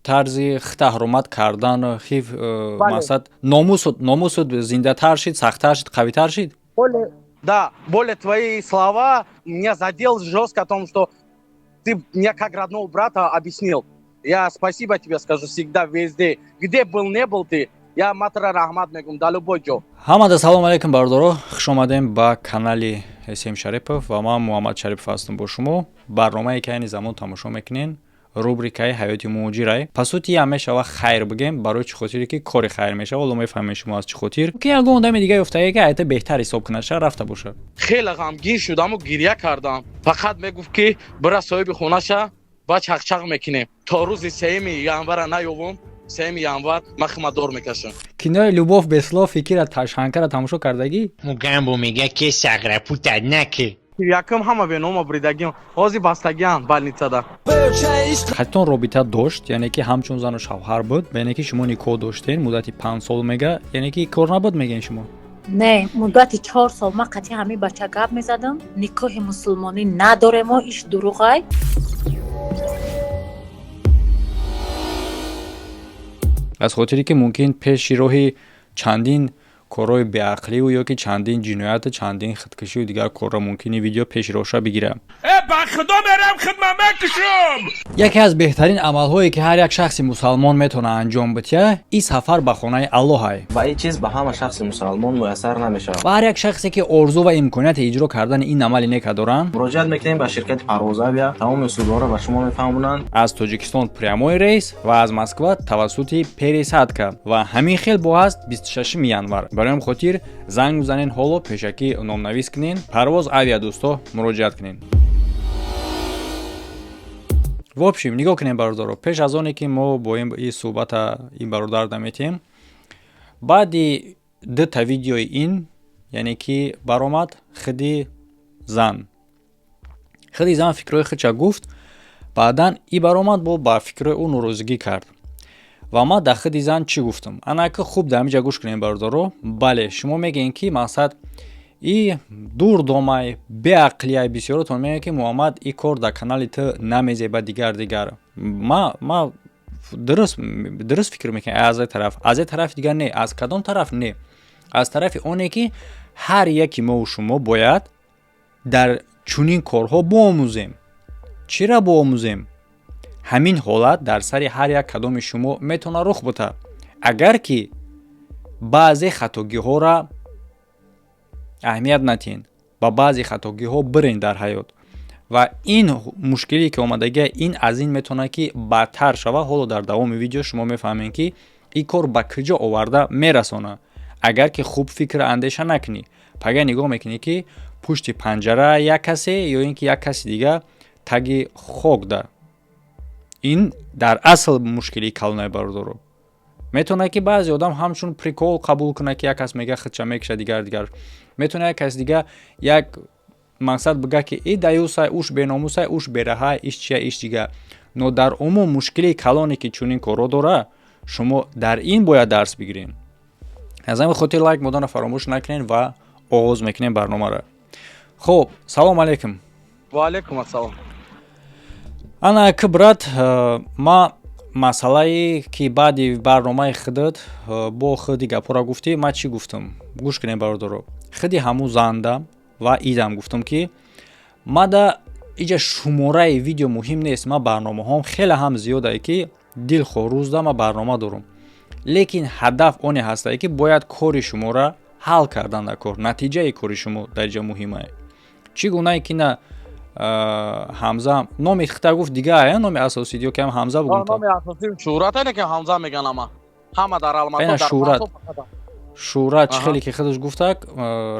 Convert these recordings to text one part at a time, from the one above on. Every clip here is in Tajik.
Тарзи хита ҳурмат кардан, хиф мақсад, номусут зиндатар шид, сахттар шид, қавитар шид. Да, более твои слова меня задел жестко о том, что ты мне как родного брата объяснил. Я спасибо тебе скажу всегда, везде. Где был, не был ты, я матра раҳмат мегум да любой ҷо. Ҳамада салом алейкум, бародаро, хуш омадем ба канали См Шарипов ва ман Муҳаммад Шарипов ҳастам бо шумо. Барномае ки айни замон тамошо мекунен, рубрикаи «Ҳаёти муҳоҷирай». По сути, ям мешава хайр бигем. Барои чӣ хотире ки кори хайр мешава, ҳоло мефаҳмем шумо аз чӣ хотир, ки ягон одами дига ёфтае, ки айта беҳтар ҳисоб кунад, ша рафта бошад. Хеле ғамгин шудаму гирья кардам. Фақат мегуфт, ки бира соҳиби хонаша ба чақчақ мекунем. То рӯзи 3 январа наёвум, 3 январ ман химадор мекашам. Кинои «Любовь без слов» фикира ташханкара тамошо кардагӣ? Мугамбо мега, ки саграпута наки. Якум ҳама бенома бридагиам, ҳозир бастагиам больницада. Хатитон робита дошт, яъне ки ҳамчун зану шавҳар буд, яъне ки шумо никоҳ доштен муддати 5 сол мега, яъне ки кор набуд, мегӯен шумо? Не, муддати 4 сол ман қатъи ҳамин бача гап мезадам. Никоҳи мусулмонӣ надоремо, иш дурӯғай. Аз хотире ки мумкин пеши роҳи чандин корҳои беақливу ё ки чандин ҷинояту чандин худкушию дигар корро мумкин ин видео пеши роҳша бигирад. Э, ба худо мерам, хидма мекушам. Яке аз беҳтарин амалҳое, ки ҳар як шахси мусалмон метавонад анҷом бития, ин сафар ба хонаи Аллоҳай. Ва ин чиз ба ҳама шахси мусалмон муяссар намешавад. Ва ҳар як шахсе, ки орзу ва имконияти иҷро кардани ин амали нека доранд, муроҷиат мекунем ба ширкати «Парвозавия», тамоми усулҳоро ба шумо мефаҳмонанд. Аз Тоҷикистон прямой рейс ва аз Москва тавассути пересадка ва ҳамин хел бо ҳаст 26 январ. Барои ҳам хотир занг бизанен, ҳоло пешакӣ номнавис кунен. «Парвоз Авиа», дӯсто, муроҷиат кунен. В общем, нигоҳ кунем, бародаро, пеш аз оне ки мо бо ин суҳбата ин бародар наметиҳем, баъди дута видеои ин, яъне ки баромад, худи зан фикрҳои худша гуфт. Баъдан и баромад, бо ба фикрҳои ӯ норозигӣ кард. Ва ман дар худи зан чӣ гуфтам? Анака хуб дар ҳамиҷа гӯш кунем, бародаро. Бале, шумо мегӯед, ки мақсад и дур домай, беақлияй. Бисёротон мегӯянд, ки Муҳаммад, и кор дар канали ту намезеба, дигар дигар. Ма дуруст фикр мекунем аз як тараф, аз як тарафи дигар не. Аз кадом тараф не? Аз тарафи оне ки ҳар яки мову шумо бояд дар чунин корҳо боомӯзем. Чира боомӯзем? Ҳамин ҳолат дар сари ҳар як кадоми шумо метавонад рух бутад, агар ки баъзе хатогиҳоро аҳамият натиҳен, ба баъзе хатогиҳо бирен дар ҳаёт. Ва ин мушкиле ки омадагия, ин аз ин метавонад ки бадтар шавад. Ҳоло дар давоми видео шумо мефаҳмед, ки ин кор ба куҷо оварда мерасонад, агар ки хуб фикр андеша накунӣ. Пага нигоҳ мекунӣ, ки пушти панҷара як касе ё ин ки як каси дига таги хок да. Ин дар асл мушкилии калонаи, бародаро. Метавонад ки баъзе одам ҳамчун прикол қабул кунад, ки як кас мега, худша мекушад, дигар дигар. Метавонад як каси дига як мақсад бига, ки и даюсай, уш беномусай, уш бераҳай, иш чия, иш дига. Но дар умум мушкилии калоне, ки чунин корҳо дора, шумо дар ин бояд дарс бигиред. Аз ҳамин хотир лайк моданро фаромӯш накунед ва оғоз мекунем барномаро. Хуб, салом алейкум. Ва алейкум ассалом. Ана ки, брат, ма масъалае ки баъди барномаи худат бо худи гапҳоро гуфтӣ, ман чӣ гуфтам? Гӯш кунем, бародаро. Худи ҳамун занда ва идам гуфтам, ки мада иҷа шумораи видео муҳим нест. Ман барномаҳом хеле ҳам зиёдае, ки дилхоҳ рӯзда ман барнома дорам, лекин ҳадаф оне ҳастае, ки бояд кори шуморо ҳал кардан дар кор. Натиҷаи кори шумо дар иҷа муҳимае. Чӣ гунае ки на Ҳамза номи хита гуфт, дига номи асосӣ ё ки ҳам Ҳамза бугум? Номи асосӣ Шӯҳрат, ане ки Ҳамза меган ама ҳама дар Алмато. Шӯҳрат, Шӯҳрат, чӣ хеле ки худаш гуфтак,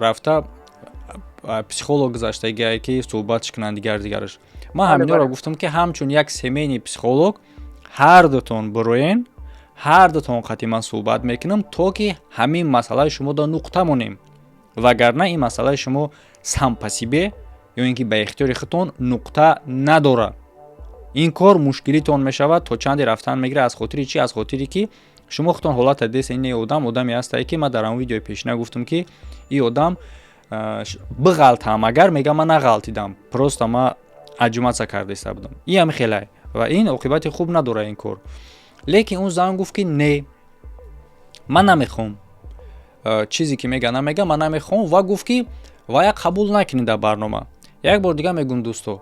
рафта психолог гузаштагие, ки суҳбатш кунанд, дигар дигараш. Ман ҳаминҳоро гуфтам, ки ҳамчун як семейный психолог ҳар дутон бироен, ҳар дутон қати ман суҳбат мекунам, то ки ҳамин масъалаи шумо да нуқта монем. Вагарна ин масъалаи шумо сам по себе ё ин ки ба ихтиёри худтон нуқта надорад. Ин кор мушкилитон мешавад, то чанде рафтан мегирад. Аз хотири чӣ? Аз хотире ки шумо худтон ҳолата дес. Ин одам одаме ҳастае, ки ман дар ҳамон видеои пешина гуфтам, ки ин одам биғалтам агар, мега, ман нағалтидам, просто ма аҷумаца кардаиста будам. Ин ҳами хелай ва ин оқибати хуб надорад ин кор. Лекин он зан гуфт, ки не, ман намехоҳам, чизе ки мега намега, ман намехоҳам, ва гуфт, ки вая қабул накунед дар барнома. Як бор дига мегӯм, дӯсто,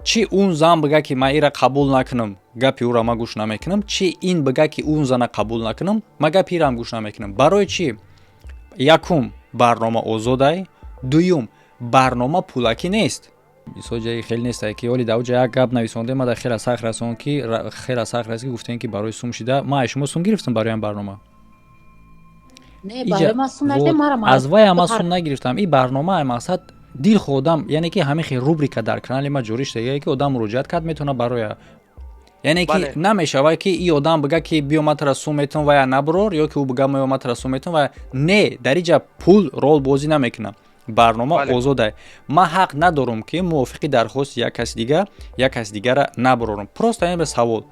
чӣ он зан бига, ки ман ира қабул накунам, гапи ӯра ман гӯш намекунам, чӣ ин бига, ки он зана қабул накунам, ман гапи ирам гӯш намекунам. Барои чӣ? Якум, барнома озодай, дуюм, барнома пулакӣ нест. Исоҷаи хеле нестае, ки оли дар оҷа як гап нависонде, ма дар хеле сахт расон, ки хеле сахт раст, ки гуфтем, ки барои сум шида ман аз шумо сум гирифтам барои ин барнома. Аз вая ман сум нагирифтам. Ин барнома мақсад дилхоҳ одам, яъне ки ҳамин хел рубрика дар канали ма ҷорӣ шудагие, ки одам муроҷиат кард, метавона бароя, яъне ки намешавад, ки и одам бига, ки биё, ман тара сум метавон, вая набурор, ё ки ӯ бига, ман тара сум метавон, вая не. Дар иҷа пул рол бозӣ намекунам, барнома озода. Ман ҳақ надорам, ки мувофиқи дархости як каси дига як каси дигара набурорам. Просто ин савол: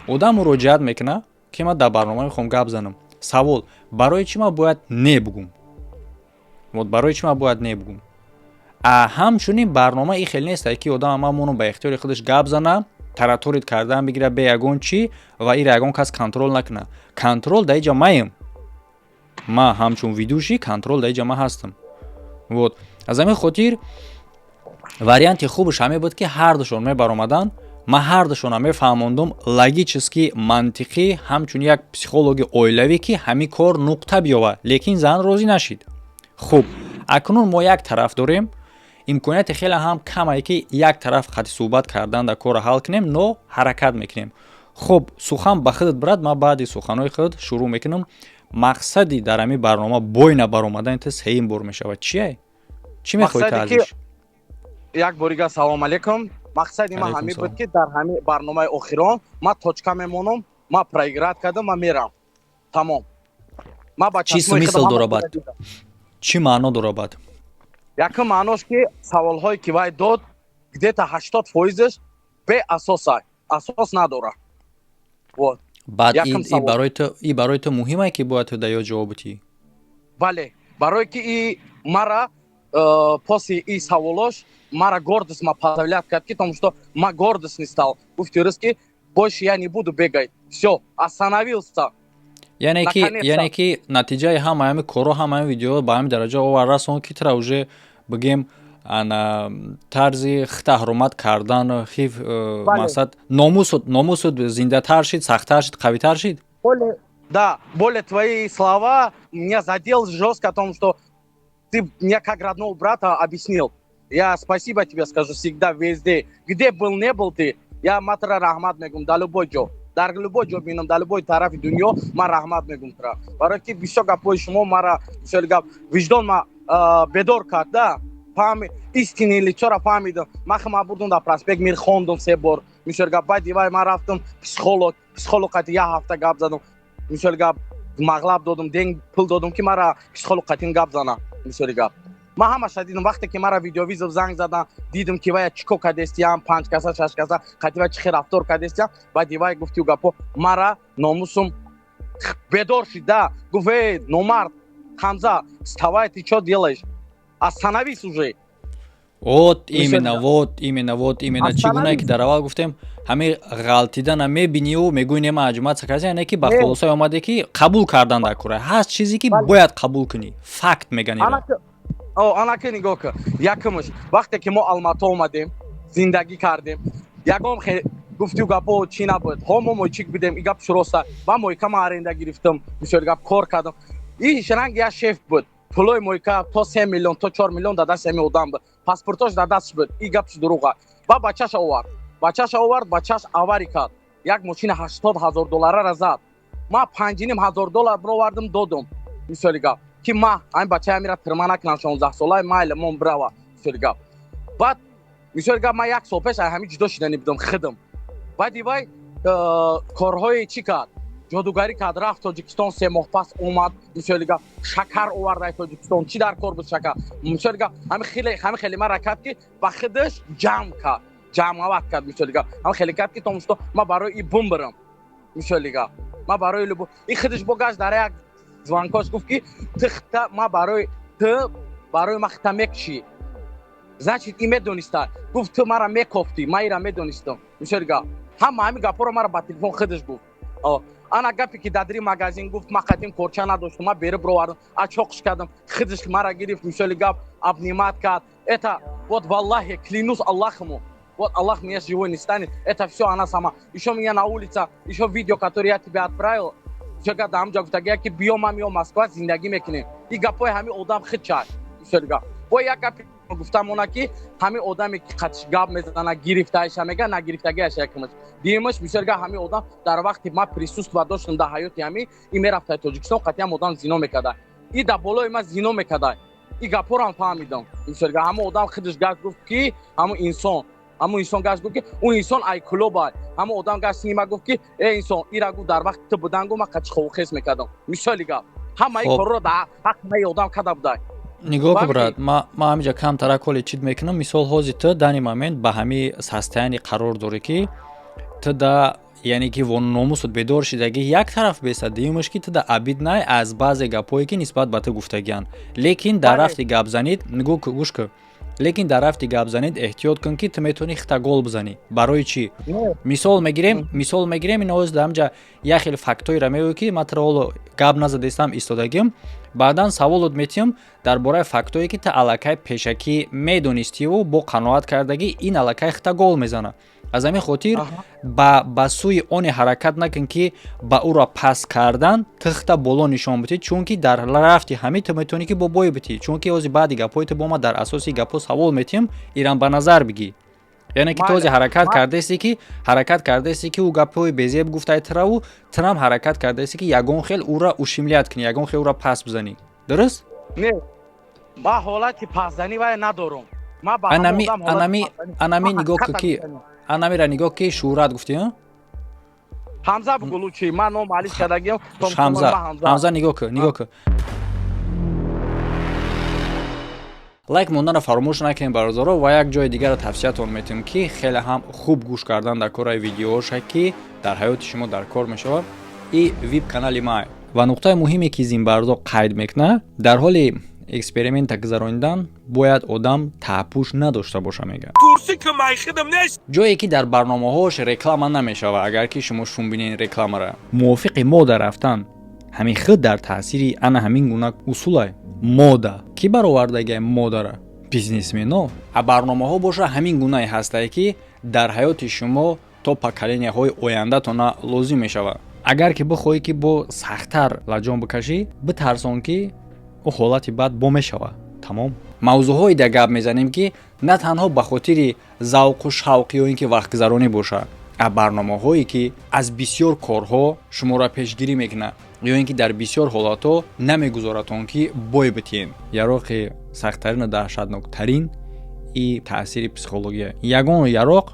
одам муроҷиат мекунад, ки ман дар барнома мехоҳам гап занам. Савол: барои чӣ ман бояд не бугум? Вот барои чӣ ман бояд не бугум? А ҳамчунин барнома и хел нестае, ки одам ман моно ба ихтиёри худаш гап зана, тараторит кардан бигира бе ягон чӣ ва ира ягон кас контроль накуна. Контроль дар иҷа маем, ма ҳамчун ведущий контроль дар иҷа ма ҳастам. Вот аз ҳамин хотир варианти хубаш ҳаме буд, ки ҳардушон мебаромаданд, ман ҳардушона мефаҳмондум логически, мантиқӣ, ҳамчун як психологи оилавӣ, ки ҳамин кор нуқта биёвад, лекин зан розӣ нашид. Хуб, акнун мо як тараф дорем, имконияти хеле ҳам камае, ки як тараф хати суҳбат кардан дар корро ҳал кунем, но ҳаракат мекунем. Хуб, сухан ба худат, брат, ман баъди суханҳои худ шурӯъ мекунам. Мақсади дар ҳамин барнома бой набаромадани ту сеюм бор мешавад чие? Чӣ мехоҳӣ ту азиш? Як борига салом алейкум. Мақсади ман ҳамин буд, ки дар ҳамин барномаи охирон ман точка мемонам, ман проиграть кардам, ман мерам, тамом. Чӣ смысл дора бад? Чӣ маъно дора бад? Якум маънош, ки саволҳое, ки вай дод, где-то 80 фоизаш беасоса, асос надорад. Вот баъд и барои ту муҳимае, ки бояд ту да ё ҷавоб битӣ? Бале, барое ки и мара после и саволош мара гордость ма позволять кард, ки потому что ма гордость не стал. Гуфти рӯз, ки больше я не буду бегать, всё, остановился. Яъне ки натиҷаи ҳамаи ҳами корҳо, ҳамаи ҳами видео ба ҳамин дараҷа овар расон, ки тура уже бигем, ана тарзи хита ҳурмат кардан хиф, мақсад, номусут зиндатар шид, сахттар шид, қавитар шид. Да, более твои слова меня задел жестко о том, что ты мне как родного брата объяснил. Я спасибо тебе скажу всегда, везде, где был не был ты. Я матра раҳмат мегум дар любой ҷо, дар любой ҷо бинам, дар любой тарафи дунё ман раҳмат мегум тура, барое ки бисёр гапҳои шумо мара, бисёр гап виҷдон ма бедор кард да, фаҳми истинный лицо ра фаҳмидам. Ман ма бурдум дар проспект Мир, хондум се бор, мисол гап. Баъди вай ман рафтам психолог, психолог қати як ҳафта гап задам, мисол гап, мағлаб додум, деньги, пул додум, ки мара психолог қатин гап зана. Мисоли гап, ман ҳамаша дидам. Вақте ки мара видеовызов занг задан, дидам, ки вая чӣ кор кардестиям, панҷ каса, шаш каса қати вай чӣ хел рафтор кардестиям. Баъди вай гуфтию гапо мара номусум бедор шид да, гуфт: «Эй, номард Ҳамза, вставай, ты чё делаешь, остановись уже». Вот именно, вот именно, вот именно. Чӣ гунае ки дар аввал гуфтем, ҳамин ғалтидана мебинию мегӯӣ: «Не, ман аҷумат сакаси», яъне ки ба хулосае омаде, ки қабул кардан дар кора ҳаст, чизе ки бояд қабул кунӣ, факт меган. Анаки нигоҳ кун: якумш, вақте ки мо Алмато омадем, зиндагӣ кардем, ягон гуфтию гапо чӣ набуд. Ҳо, мо мойчик будем, и гап шуроста. Ман мойка ма аренда гирифтам, бисёр гап, кор кардам. И ранг як шеф буд, пулои мойка то 3 миллион, то 4 миллион дар дасти ҳамин одам буд, паспортош дар дастш буд. И гапш дурӯға. Ба бачаша овард, бачаша овард, бачаш авария кард, як мошини 80 000 долларара зад. Ман 5,5 ҳазор доллар бировардам, додум, мисоли гап, ки ма ҳамин бачаи амира тирма накунам, 16 солаи, майли, мон бирава, мисоли гап. Баъд, мисоли гап, ман як сол пеш ҳамин ҷудо шидани будам хидм. Баъди вай корҳои чӣ кард, ҷодугарӣ кард, рафт Тоҷикистон, 3 моҳ пас омад, мисоли гап, шакар овард ай Тоҷикистон. Чӣ дар кор буд шакар? Мисоли гап, ҳамин хеле мара кард, ки ба худаш ҷамъ кард, ҷамъават кард, мисоли гап, ҳамин хеле кард, ки то ман барои и бумбирам, мисоли гап, ман барои любо и худаш бо гашт дар як звонкош гуфт, ки ту хита ма барои ту, барои ма хита мекушӣ. Значит, и медониста. Гуфт: «Ту мара мекофтӣ, ман ира медонистам». Мисоли гап, ҳама ҳамин гапҳоро мара ба телефон худаш гуфт. Ана гапе ки дадри магазин гуфт, ма қатим корча надоштум, ма бери бировардам, ачоқш кардам, хидиш мара гирифт, мисоли гап, обнимать кард. Это вот, валлахи, клянусь Аллахому, вот Аллах меня живой не станет, это все она сама. Еще меня на улице, еще видео, которое я тебе отправил, чага дамҷа гуфтагия ки биё, ма миё Москва, зиндагӣ мекунем. И гапҳои ҳамин одам хидча. Мисоли гап, бо як гапи гуфтам, она ки ҳамин одаме ки қатиш гап мезана, гирифтаиша мега, нагирифтагиаша якмаш дуюмаш. Мисоли гап, ҳамин одам дар вақти ма присутствие доштам дар ҳаёти ҳамин, и мерафта Тоҷикистон, қатиам одам зино мекарда, и дар болои ма зино мекарда. И гапҳоро фаҳмидам. Мисоли гап, ҳамон одам худаш гашт гуфт ки ҳамон инсон гашт гуфт ки ӯ инсон ай клуба. Ҳамон одам гашт нима гуфт ки э инсон ира гуфт, дар вақти ту будан, гуфт, ман қатиш ховухез мекардам. Мисоли гап, ҳамаи корро дар ҳаққи одам карда будай. Нигоҳ кун, брат, ма ҳамиҷа камтара коли чит мекунам. Мисол, ҳозир ту данный момент ба ҳамин состояние қарор дорӣ, ки ту да, яъне ки номусут бедор шидаги як тараф беста, дуюмаш ки ту да обидно аз баъзе гапҳое ки нисбат ба ту гуфтагианд. Лекин дар рафти гап занид, гӯш кун, лекин дар рафти гап занид эҳтиёт кун, ки ту метавонӣ хита гол бизанӣ. Барои чӣ? Мисол мегирем, ин ҳозир дар ҳамҷа як хел фактҳоеро мегӯй, ки ман туро ҳоло гап назадаистам, истодагим, баъдан саволот метиҳам дар бораи фактҳое, ки ту аллакай пешакӣ медонистиву бо қаноат кардагӣ. Ин аллакай хита гол мезанад. Аз ҳамин хотир ба сӯи оне ҳаракат накун, ки ба ӯро паст кардан ту хита боло нишон битӣ, чунки дар рафти ҳамин ту метавонӣ ки бобое битӣ, чунки ҳозир баъди гапҳои ту бо ма дар асоси гапҳо савол метиҳам, ирам ба назар бигӣ. Яъне ки ту ҳозир ҳаракат кардаисти ки ӯ гапҳои безеб гуфтаи тураву турам ҳаракат кардаисти, ки ягон хел ӯра ущемлять кунӣ, ягон хел ӯра паст бизанӣ, дуруст? Не, ба ҳолати пастзанӣ вай надорум. Анами нигоҳ ки, анамира нигоҳ ки, шӯҳрат гуфтӣ. Ҳамза бугулучи, ман ном алиш кардагиам. Ҳамза, Ҳамза, нигоҳ кун, нигоҳ кун. Лайк монданро фаромӯш накунед, бародаро, ва як ҷои дигарро тавсиятон метиҳем, ки хеле ҳам хуб гӯш кардан дар кораи видеоҳоша, ки дар ҳаёти шумо дар кор мешавад, и вип канали май. Ва нуқтаи муҳиме, ки зинбардо қайд мекунад: дар ҳоли эксперимента гузаронидан бояд одам таҳпӯш надошта боша, мегӯяд. Ҷое ки дар барномаҳош реклама намешавад, агар ки шумо шум бинед рекламара, мувофиқи мода рафтан, ҳамин худ дар таъсири ана ҳамин гуна усулай мода ки баровардагиай модара бизнесмено. А барномаҳо боша, ҳамин гунае ҳастае, ки дар ҳаёти шумо то поколения ҳои ояндатона лозим мешавад. Агар ки бихоҳӣ, ки бо сахттар лаҷон бикашӣ, битарсон, ки ӯ ҳолати бад бо мешавад. Тамом, мавзӯъҳое да гап мезанем, ки на танҳо ба хотири завқу шавқ ё ин ки вақтгузаронӣ бошад, а барномаҳое, ки аз бисёр корҳо шуморо пешгирӣ мекунад ё ин ки дар бисёр ҳолатҳо намегузоратон, ки бой битиҳен. Яроқи сахттарину даҳшатноктарин и таъсири психология. Ягон яроқ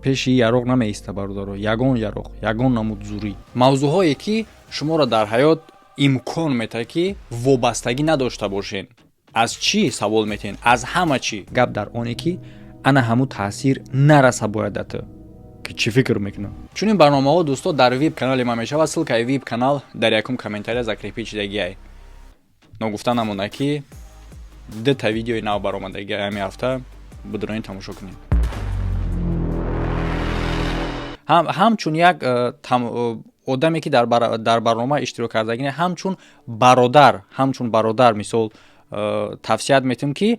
пеши яроқ намеиста, бародаро, ягон яроқ, ягон намуд зурӣ. Мавзӯъҳое, ки шуморо дар ҳаёт имкон метаҳад, ки вобастагӣ надошта бошед. Аз чӣ савол метиҳен? Аз ҳама чӣ. Гап дар оне, ки ана ҳамун таъсир нараса бояд да ту, ки чӣ фикр мекунам. Чунин барномаҳо, дӯсто, дар вип канали ман мешавад. Ссылка и вип канал дар якум комментария закрепить шидагиай. Ногуфта намонда, ки дута видеои нав баромадаги ҳами ҳафта, будрони тамошо кунед. Ҳамчун як одаме, ки дар барнома иштирок кардагӣ, ҳамчун бародар, мисол, тавсият метиҳам, ки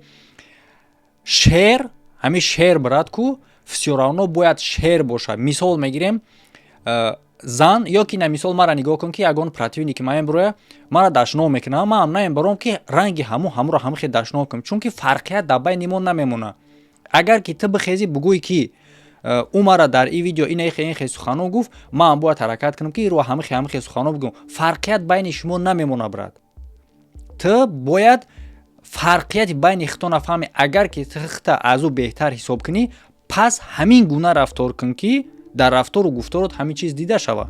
шер, ҳамин шер, брат, ку всё равно бояд шер бошад. Мисол мегирем, зан ё ки на, мисол, мара нигоҳ кун, ки ягон противник и ман бироя, мара дашном мекунам, ман наем ки ранги ҳаму ҳамуро ҳама хел дашном кунам, чунки фарқият дар байни мо намемонад. Агар ки ту бихезӣ, бугӯӣ, ки ӯ мара дар ин видео ин хе сухано гуфт, ман бояд ҳаракат кунам, ки иро ҳамахе сухано бигӯм, фарқият байни шумо намемонад, брат. Ту бояд фарқияти байни хито нафаҳмӣ. Агар ки ту хита аз ӯ беҳтар ҳисоб кунӣ, пас ҳамин гуна рафтор кун, ки дар рафтору гуфторот ҳамин чиз дида шавад.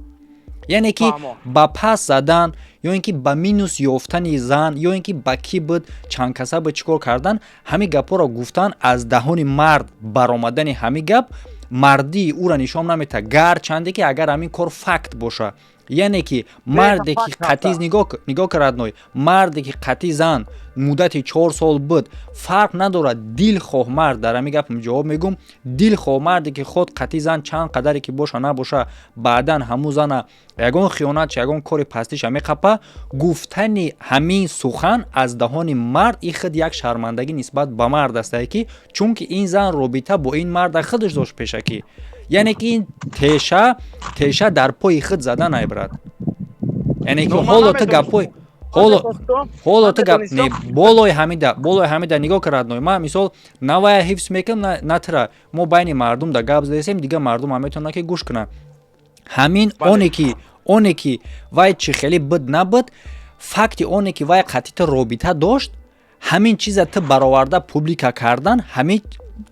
Яъне ки ба пас задан ё ин ки ба минус ёфтани зан, ё ин ки ба ки буд, чанд каса буд, чӣ кор кардан, ҳамин гапҳоро гуфтан, аз даҳони мард баромадани ҳамин гап мардии ӯро нишон наметаҳад, гарчанде ки агар ҳамин кор факт боша. Яъне ки марде ки қатъи, нигоҳ ка, родной, марде ки қатъи зан муддати 4 сол буд, фарқ надорад, дилхоҳ мард, дар ҳамин гапам ҷавоб мегӯм, дилхоҳ марде ки худ қатъи зан чанд қадаре ки боша набоша, баъдан ҳамун зана ягон хиёнат, ягон кори пастиша меқапа. Гуфтани ҳамин сухан аз даҳони мард и худ як шармандагӣ нисбат ба мард астае, ки чунки ин зан робита бо ин марда худаш дошт пешакӣ. Яъне ки ин теша дар пои худ задан, ай брат. Яъне ки ҳоло ту гапҳои ҳоло ту гап не, болои ҳамида нигоҳ ка, родной. Ман мисол навая ҳифз мекунам, на тира. Мо байни мардум да гап задесем, дигар мардум ҳам метавонад ки гӯш кунад. Ҳамин оне ки вай чӣ хеле буд набуд, факти оне ки вай қатъи ту робита дошт, ҳамин чиза ту бароварда публика кардан, ҳамин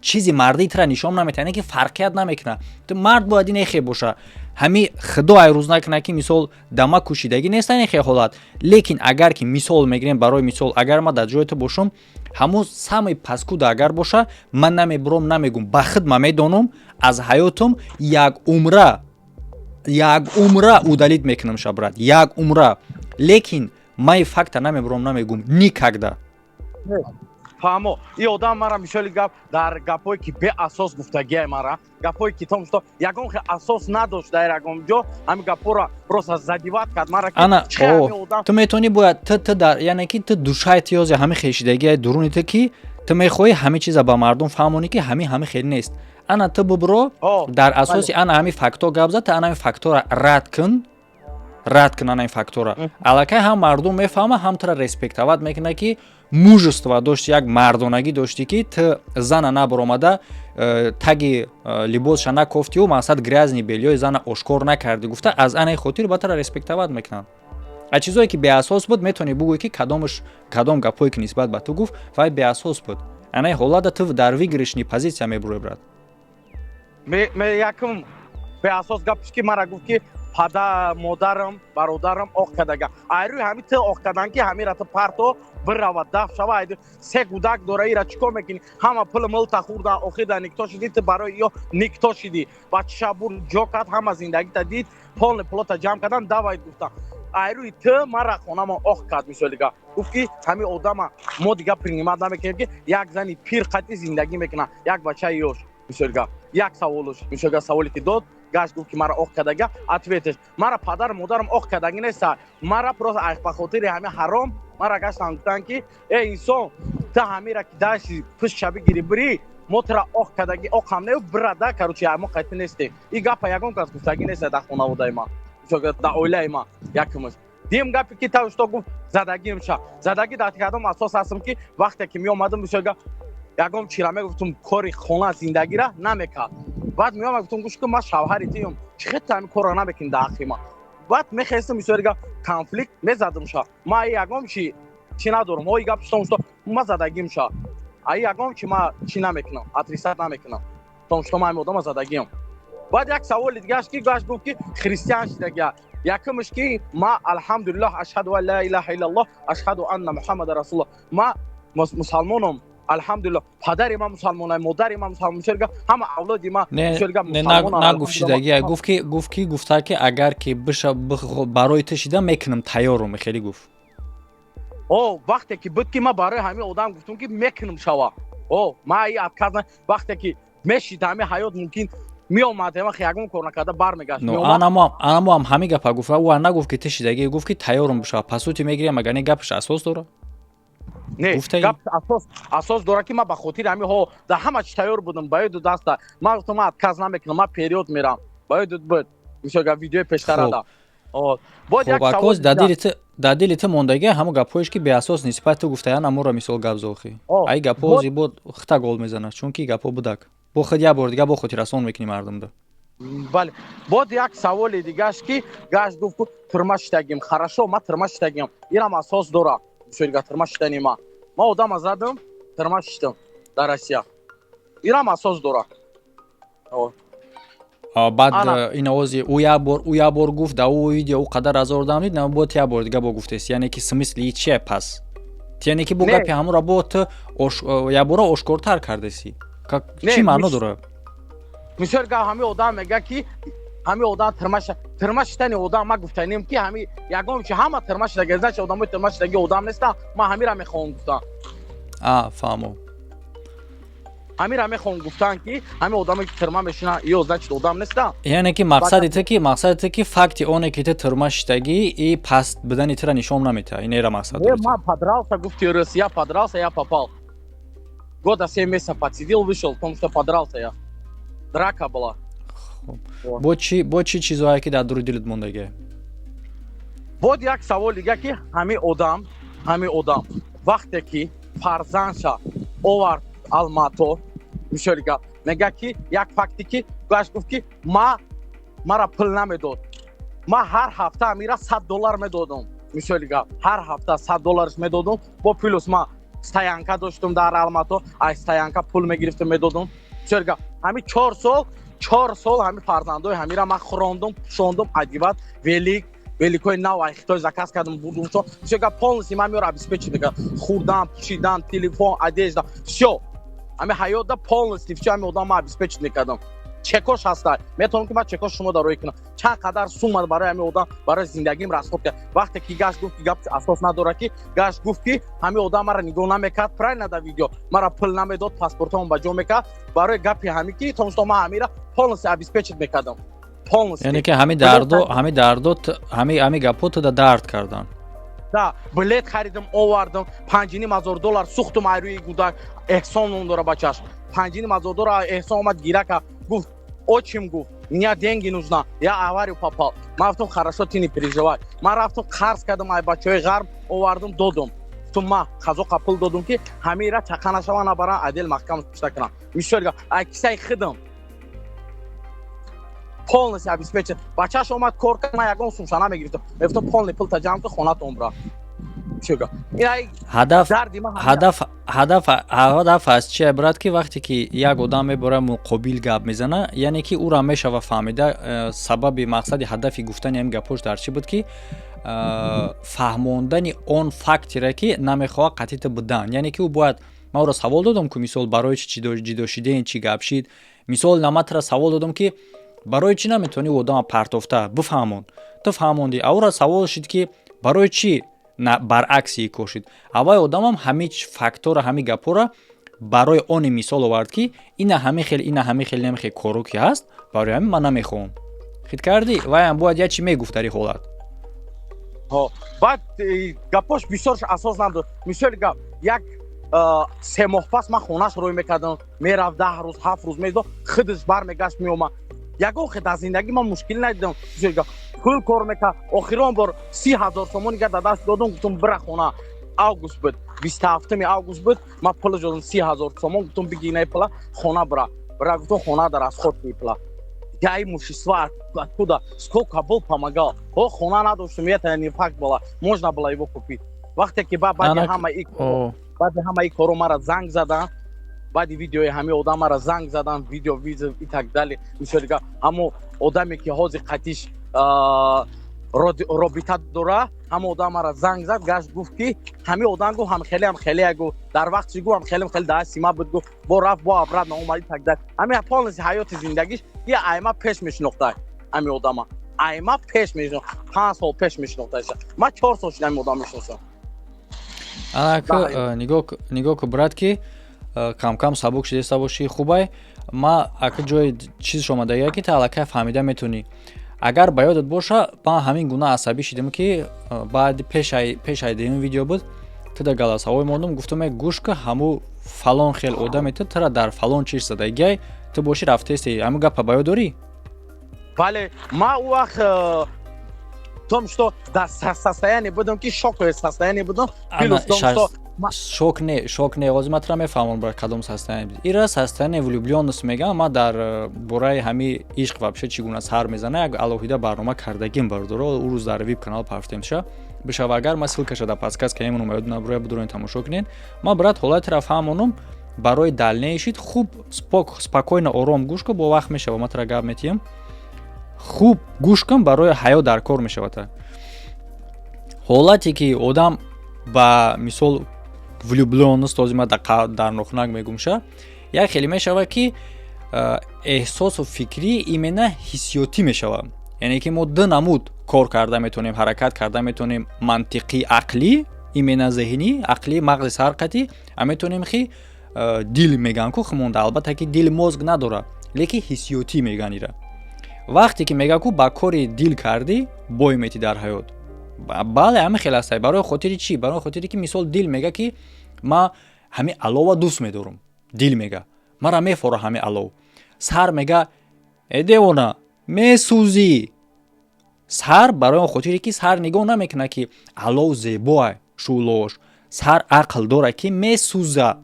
чизи мардии тира нишон наметиҳад, яъне ки фарқият намекунад. Ту мард бояд ин эхе боша. Ҳами худо айрӯз накунад, ки мисол дама кушидагӣ нест ин хе ҳолат, лекин агар ки мисол мегирем, барои мисол, агар ман дар ҷои ту бошам, ҳамун самои паскуда агар боша, ман намебуром, намегум. Ба худ ман медонам, аз ҳаётум як умра, як умра удалить мекунам ша, брат, як умра. Лекин ман факта намебуром, намегум никогда. Фаҳмо, и одам мара, мисоли гап, дар гапҳое ки беасос гуфтагиай, мара гапҳое ки том что ягон хел асос надошт дар ягон ҷо, ҳамин гапҳоро просто задевать кард мара. Ана ту метавонӣ, бояд ту дар, яъне ки ту душаи ту ёзи ҳамин хешидагиай дуруни ту, ки ту мехоҳӣ ҳамин чиза ба мардум фаҳмонӣ, ки ҳамин хел нест. Ана ту бубро, дар асоси ана ҳамин фактҳо гап зад. Ту ана ҳамин фактҳоро рад кун, рад кун ана ин фактора. Аллакай ҳам мардум мефаҳма, ҳам тура респектовать мекунад, ки мужество дошти, як мардонагӣ доштӣ, ки ту зана набаромада, таги либосша накофтиу мақсад грязный бельё и зана ошкор накардӣ гуфта, аз анаи хотир ба тура респектовать мекунанд. А чизое ки беасос буд, метавонӣ бугӯӣ, ки кадомаш, кадом гапҳое ки нисбат ба ту гуфт, вай беасос буд. Анаи ҳолата ту дар выигрышный позиция мебурӣ, брат. Якум беасос гапш ки мара гуфт, ки падар, модарам, бародарам оқ кардага. Айрӯи ҳами ту оқ кардан, ки ҳамира ту парто бирава, даф шава. Айди се кӯдак дора, ира чӣ кор мекунӣ? Ҳама пули мулта хӯрда, охир да никто шидӣ, ту барои ё никто шидӣ. Бачаша бур ҷо кард, ҳама зиндагита дид, полный пулота ҷамъ кардан, давай гуфтан. Айрӯи ту мара хонама оқ кард. Мисоли гап, гуфт, ки ҳамин одама мо дига принимать намекунем, ки як зани пир қатъи зиндагӣ мекунад, як бачаи ёш. Мисоли гап, як саволуш, мисоли гап, саволе ки дод, гашт гуфт, ки мара оқ кардага. Ответеш: мара падару модарам оқ кардагӣ неста, мара просто ба хотири ҳами ҳаром мара гаштан, гуфтанд, ки э инсон, ту ҳамира ки дашти пуштша бигири бирӣ, мо тура оқ кардагӣ, оқам не, бирада, короче, мо қайти нестем. И гапа ягон кас гуфтагӣ неста дар хонаводаи ман, дар оилаи ман. Якумаш дим гапе ки та что гуфт, задагимша, задагӣ дар кадом асос ҳастам, ки вақте ки меомадам, бисёр гап, ягон чира мегуфтум, кори хона, зиндагира намекард. Баъд меомад, гуфтум: «Гӯш кун, ман шавҳари тиюм, чӣ хел ту ҳамин корро намекунӣ дар ҳаққи ман?» Баъд мехестам, бисёри гап, конфликт мезадумша. Ман ягон чи чӣ надорам. Ҳои гап что ма задагимша, ай ягон чи ма чӣ намекунам, отрицать намекунам, том что ма ҳамин одама задагиам. Баъд як саволи дигааш, ки гашт гуфт, ки христиан шидагия. Якумш, ки ма, алҳамдулиллоҳ, ашҳаду ан ла илаҳа иллаллоҳ, ашҳаду анна муҳаммада расулуллоҳ, ма мусалмонам, алҳамдулиллоҳ. Падари ман мусалмонай, модари ман мусалмон, ҳама авлоди ма. Нагуфт шидагия, гуфт ки гуфта, ки агар ки биша барои ту шида мекунам, тайёрум, хеле гуфт. О, вақте ки буд, ки ман барои ҳамин одам гуфтум, ки мекунам шава, о ма и отказ. Вақте ки мешид, ҳамин ҳаёт мумкин меомад, ягон кор накарда бармегашт. Анамо ҳам ҳамин гапа гуфт. Ӯ нагуфт, ки ту шидагӣ, гуфт, ки тайёрум бишава, пасути мегирем. Агар не, гапаш асос дорад? Не, гап асос дорад, ки ман ба хотири ҳамин ҳо дар ҳама чи тайёр будам. Ба ёду даста ман гуфтам, ман отказ намекунам, ман период мерам. Ба ёдут буд, мисол, гап, видеои пештарада. Хуб, дар дили ту мондагӣ ҳамо гапҳоеш, ки беасос нисбат ту гуфтаян, аморо мисол гап зохӣ. Ай гапҳо зибо хита гол мезанад, чунки гапҳо будак. Бо худ як бор дига бо хотиррасон мекунӣ мардумда. Бале, боз як саволи дигаш, ки гашт гуфт, тюрьма шидагим. Хорошо, ман тюрьма шидагим, инам асос дорад. Мисол, тюрьма шидани ман, ман одама задам, тюрьма шидам дар Россия, инам асос дорад. Баъд ин овози ӯ як бор гуфт, дар ӯ видео ӯ қадар азор дам дид, бо як бор дига бо гуфтест. Яъне ки смысли чие пас? Яъне ки бо гапи ҳамонро бо ту якбора ошкортар кардеси, чӣ маъно дорад? Мисол гап, ҳамин одам мега, ки Ҳами одам тирмаша, тирма шитани одам, ма гуфтанем, ки ҳами ягон чи ҳама тирма шидаги, значит, одамои тирма шидаги одам нестан. Ма ҳамира мехоҳам гуфтан. А, фаҳмо. Ҳамира мехоҳам гуфтан, ки ҳами одаме, ки тирма мешинан, ё значит одам нестан. Яъне ки мақсади ту ки факти оне, ки ту тирма шиштагӣ, и паст будани тура нишон наметиҳад, инера мақсад Не. дорӣ ту. Ма подрался, гуфти рус, я подрался, я попал, года 7 месяцев подсидел, вышел, потому что подрался я, драка была. Бо чӣ чизҳое, ки дар дури дилат мондагӣ? Бод як савол дига, ки ҳами одам вақте ки фарзандша овард Алмато, мисоли гап, мега, ки як факте, ки гаш гуфт, ки ма мара пул намедод. Ма ҳар ҳафта амира 100 доллар медодам, мисоли гап, ҳар ҳафта 100 долларш медодам. Бо плюс ма стоянка доштум дар Алмато, аз стоянка пул мегирифтам, медодам. Мисоли гап, ҳами 4 сол, 4 сол ҳами фарзандои ҳамира ман хӯрондум, пӯшондум, одевать, велик, великои нав ай Хитой заказ кардам, бурдум. Всё гап, полностью ман меёр обеспечить мекардам: хӯрдан, пӯшидан, телефон, одежда, всё. Ҳами ҳаётда полностью всё ҳами одам ман обеспечить мекардам. Чекош ҳаста, метавонам, ки ман чекош шумо дароӣ кунам, чанд қадар сумма барои ҳами одам, барои зиндагим расход кард. Вақте ки гашт гуфт, ки гап асос надорад, ки гашт гуфт, ки ҳами одам мара нигоҳ намекард, правильно, да, видео мара пул намедод, паспортамон ба ҷо мекард, барои гапи ҳами ки потому что ман ҳамира полностью обеспечить мекардам, полностью. Яъне ки ҳами дарду, ҳами гапҳо туда дард кардан. Да, билет харидам, овардам, 5,5 ҳазор доллар сӯхтум ай рӯи гудак. Эҳсон ном дора бачаш. 5,5 ҳазор доллар Эҳсон омад, гира кард, гуфт: «Отчим, — гуфт, — меня деньги нужна, я аварию попал». Ман гуфтам: «Хорошо, ты не переживай». Ман рафтам, қарз кардам ай бачаҳои ғарб, овардам, додум. Гуфтум, ма қазоқа пул додум, ки ҳамира чақа нашава, набаран, адел маҳкам шта кунам. Мисол, ай кисаи хидам полностью обеспечен. Бачааш омад, кор кард, ман ягон сумша намегирифтам, мегуфтам: «Полный пулта ҷамъ кун, хонатон бира». Ҳадаф, ҳадаф, ҳадаф, ҳадаф аз чи, брат, ки вақте ки як одам мебора, муқобил гап мезана, яъне ки ӯра мешава фаҳмида, сабаби, мақсади, ҳадафи гуфтани ҳамин гапҳош дар чӣ буд, ки фаҳмондани он фактере, ки намехоҳад қатъита будан. Яъне ки ӯ бояд, ман ӯро савол додам, ки мисол, барои чи ҷидо шидем, чӣ гап шид. Мисол, наматра савол додам, ки барои чӣ наметавонӣ одама партофта бифаҳмон. Ту фаҳмондӣ, а ӯра савол шид, ки барои чӣ баръакси кор шид. Аввай одамам ҳами фактора, ҳами гапҳоро барои оне мисол овард, ки ина ҳами хел, ина ҳами хел, ҳами хел коро ки ҳаст, барои ҳамин ман намехоҳам. Хит кардӣ, вайам бояд як чӣ мегуфт дар ин ҳолат. Баъд гапош бисёрш асос надошт. Мисоли гап, як 3 моҳ пас ман хонаш рӯй мекардам, мерафт, 10 рӯз, 7 рӯз медод, худаш бармегашт, меомад. Ягон хел дар зиндагӣ ман мушкилӣ надидам. Пул кор мекард. Охирон бор 30 000 сомони га дар даст додам, гуфтам: «Бира хона». Август буд, 27-уми август буд. Ман пул додам, 30 000 сомон, гуфтам: «Биги инаи пула, хона бира, бира», гуфтам, «хона дар расход куни пула». Я имущество откуда, сколько был, помогал. О, хона надоштум, это не факт была, можно было его купить. Вақте ки баъди ҳама и коро мара занг задан, баъди видеои ҳами одам мара занг задан, видео, вызов и так далее. Мисоли, ҳамо одаме, ки ҳозир қатиш робита дора, ҳама одам мара занг зад, гашт, гуфт, ки ҳами одам, гуфт, ҳамхеле, ҳамхеле, гуфт, дар вақти, гуфт, ҳамхеле, ҳамхеле дар сима буд, гуфт, бо рафт, бо обратно омад и так далее. Ҳами полностью ҳаёти зиндагиш я айма пеш мешинохта. Ҳами одама айма пеш мешинохт, 5 сол пеш мешинохташа. Ман 4 сол шуда ҳами одам мешиносам. Анака, нигоҳ ку, брат, ки камкам сабук шудеста бошӣ, хубай. Ма ака ҷои чизш омадагия, ки та аллакай фаҳмида метавонӣ. Агар ба ёдат боша, ман ҳамин гуна асабӣ шидам, ки баъди пешаи дуюм видео буд, ту дар голосовой мондум, гуфтам: «Гӯш ка, ҳаму фалон хел одаме ту тура дар фалон чиз задагиай, ту бошӣ, рафтаисти». Ҳамин гапа ба ёд дорӣ? Бале, ма ӯ вақт том что дар состояние будам, ки шоковое состояние будам, плюс том что Шок не, шок не. Ҳозир ман тура мефаҳмам, бар кадом состояние буд. Ира состояние влюблённость мегам. Ман дар бораи ҳами ишқ вообще чӣ гуна сар мезана, як алоҳида барнома кардагим, бародаро. Ӯ рӯз дар вип канал пафтемша бишава. Агар ман ссылкаша дар подсказка мемонам, ёд наброя, бидурен, тамошо кунед. Ман, брат, ҳолатира фаҳмонам барои дальнейший. Хуб, спокойно, ором гӯш кун, бо вақт мешава, ман тура гап метиҳам. Хуб гӯш кун, барои ҳаёт дар кор мешавад. Ҳолате ки одам ба мисол влюблённость, ҳозир ман дар нохунак мегумша, як хеле мешавад, ки Эҳсосу фикрӣ именно ҳиссиётӣ мешавад, яъне ки мо ду намуд кор карда метавонем, ҳаракат карда метавонем: мантиқӣ, ақлӣ, именно зеҳнӣ, ақлӣ, мағзи сарқатӣ, а метавонем хи дил мегӯянд ку хумонда. Албатта ки дил мозг надорад, лекин ҳиссиётӣ мегӯянд ира. Вақте ки мега ку ба кори дил кардӣ, бой метӣ дар ҳаёт. Бале, ҳамин хел астай. Барои хотири чӣ? Барои хотире ки, мисол, дил мега ки ман ҳамин алова дӯст медорам, дил мега мара мефора ҳамин алов. Сар мега: «Э, девона, месӯзӣ». Сар барои он хотире ки сар нигоҳ намекунад ки алов зебоа, шӯълош. Сар ақл дорад ки месӯза,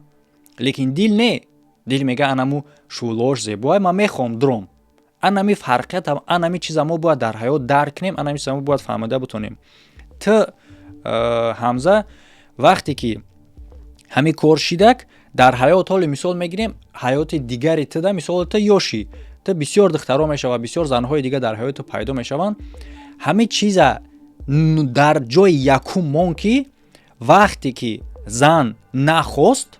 лекин дил не. Дил мега: «Анаму шӯълош зебоа, ман мехоҳам дуром». Анами фарқият, анами чиза мо бояд дар ҳаёт дарк кунем, анами чиза мо бояд фаҳмида бутонем. Ту, Ҳамза, вақте ки ҳамин кор шидак дар ҳаёт, ҳоле мисол мегирем ҳаёти дигари туда, мисол, ту ёшӣ, ту бисёр духтаро мешавад, бисёр занҳои дигар дар ҳаёти ту пайдо мешаванд. Ҳамин чиза дар ҷои якум мон ки вақте ки зан нахост,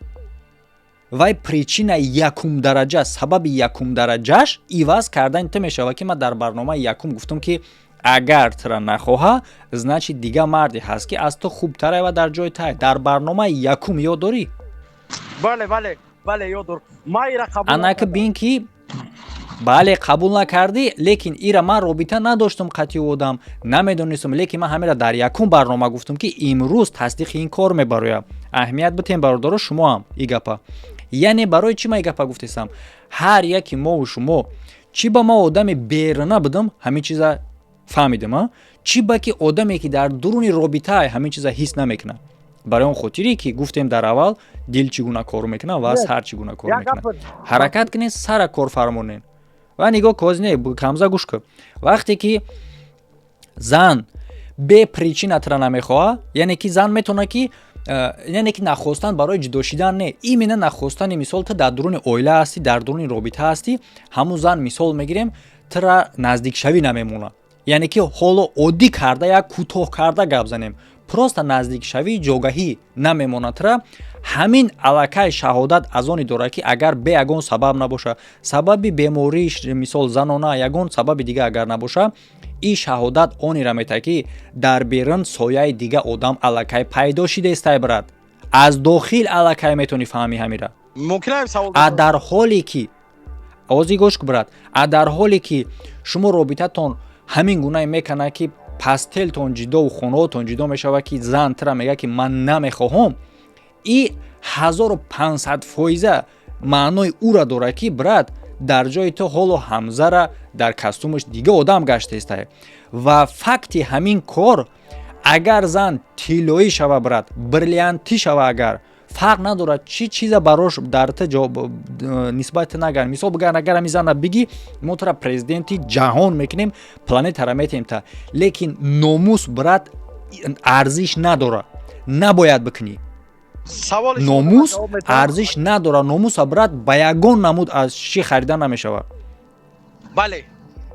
вай причина якумдараҷа, сабаби якумдараҷаш иваз кардани ту мешавад, ки ман дар барномаи якум гуфтам ки агар тура нахоҳа, значит, дига марде ҳаст, ки аз ту хубтара ва дар ҷои тай. Дар барномаи якум ёд дорӣ? Бале, ёд дорам. Ман ира қабул Анака бин ки бале, қабул накардӣ, лекин ира ман робита надоштам қатъи одам, намедонистам, лекин ман ҳамира дар якум барнома гуфтам, ки имрӯз тасдиқи ин кор мебарояд. Аҳамият битем, бародаро, шумо ҳам и гапа. Яъне барои чӣ ман и гапа гуфтестам? Ҳар яки мову шумо, чӣ ба ма одами беруна будам, ҳамин чиза фаҳмидам, а чӣ ба ки одаме ки дар дуруни робитаа, ҳамин чиза ҳис намекунад, барои он хотире ки гуфтем дар аввал, дил чӣ гуна кор мекунад ва сар чӣ гуна кор мекунад. Ҳаракат кунед, сара кор фармонед ва нигоҳ коз не. Ҳамза, гӯш кун. Вақте ки зан бе причина тура намехоҳад, яъне ки зан метавонад ки яъне ки нахостан барои ҷудо шидан не, именно нахостани, мисол, ту дар дуруни оила ҳастӣ, дар дуруни робита ҳастӣ, ҳамун зан, мисол мегирем, тура наздикшавӣ намемонад. Яъне ки ҳоло оддӣ карда, як кӯтоҳ карда гап занем, просто наздикшавии ҷогаҳӣ намемонад тура. Ҳамин аллакай шаҳодат аз оне дорад, ки агар бе ягон сабаб набошад, сабаби бемориш, мисол, занона, ягон сабаби дига агар набошад, ин шаҳодат онеро метаҳад, ки дар берун сояи дига одам аллакай пайдо шидаестай. Брат, аз дохил аллакай метавонӣ фаҳмӣ ҳамира. А дар ҳоле ки, ози гӯш ку, брат, а дар ҳоле ки шумо робитатон ҳамин гунае мекунад, ки постелтон ҷудову хонаотон ҷудо мешавад, ки зан тура мегӯяд ки ман намехоҳам, и 1500% маънои ӯра дорад, ки, брат, дар ҷои ту ҳоло Ҳамзара дар костюмаш дига одам гаштаестай. Ва факти ҳамин кор, агар зан тиллоӣ шава, брат, бриллиантӣ шава, агар фарқ надорад, чӣ чиза барош дар ту нисбати нагар. Мисол бигар, агар ҳами зана бигӣ: «Мо тура президенти ҷаҳон мекунем, планетара метем та», лекин номус, брат, арзиш надорад, набояд бикунӣ. Номус арзиш надорад. Номуса, брат, ба ягон намуд аз чӣ харида намешавад. Бале,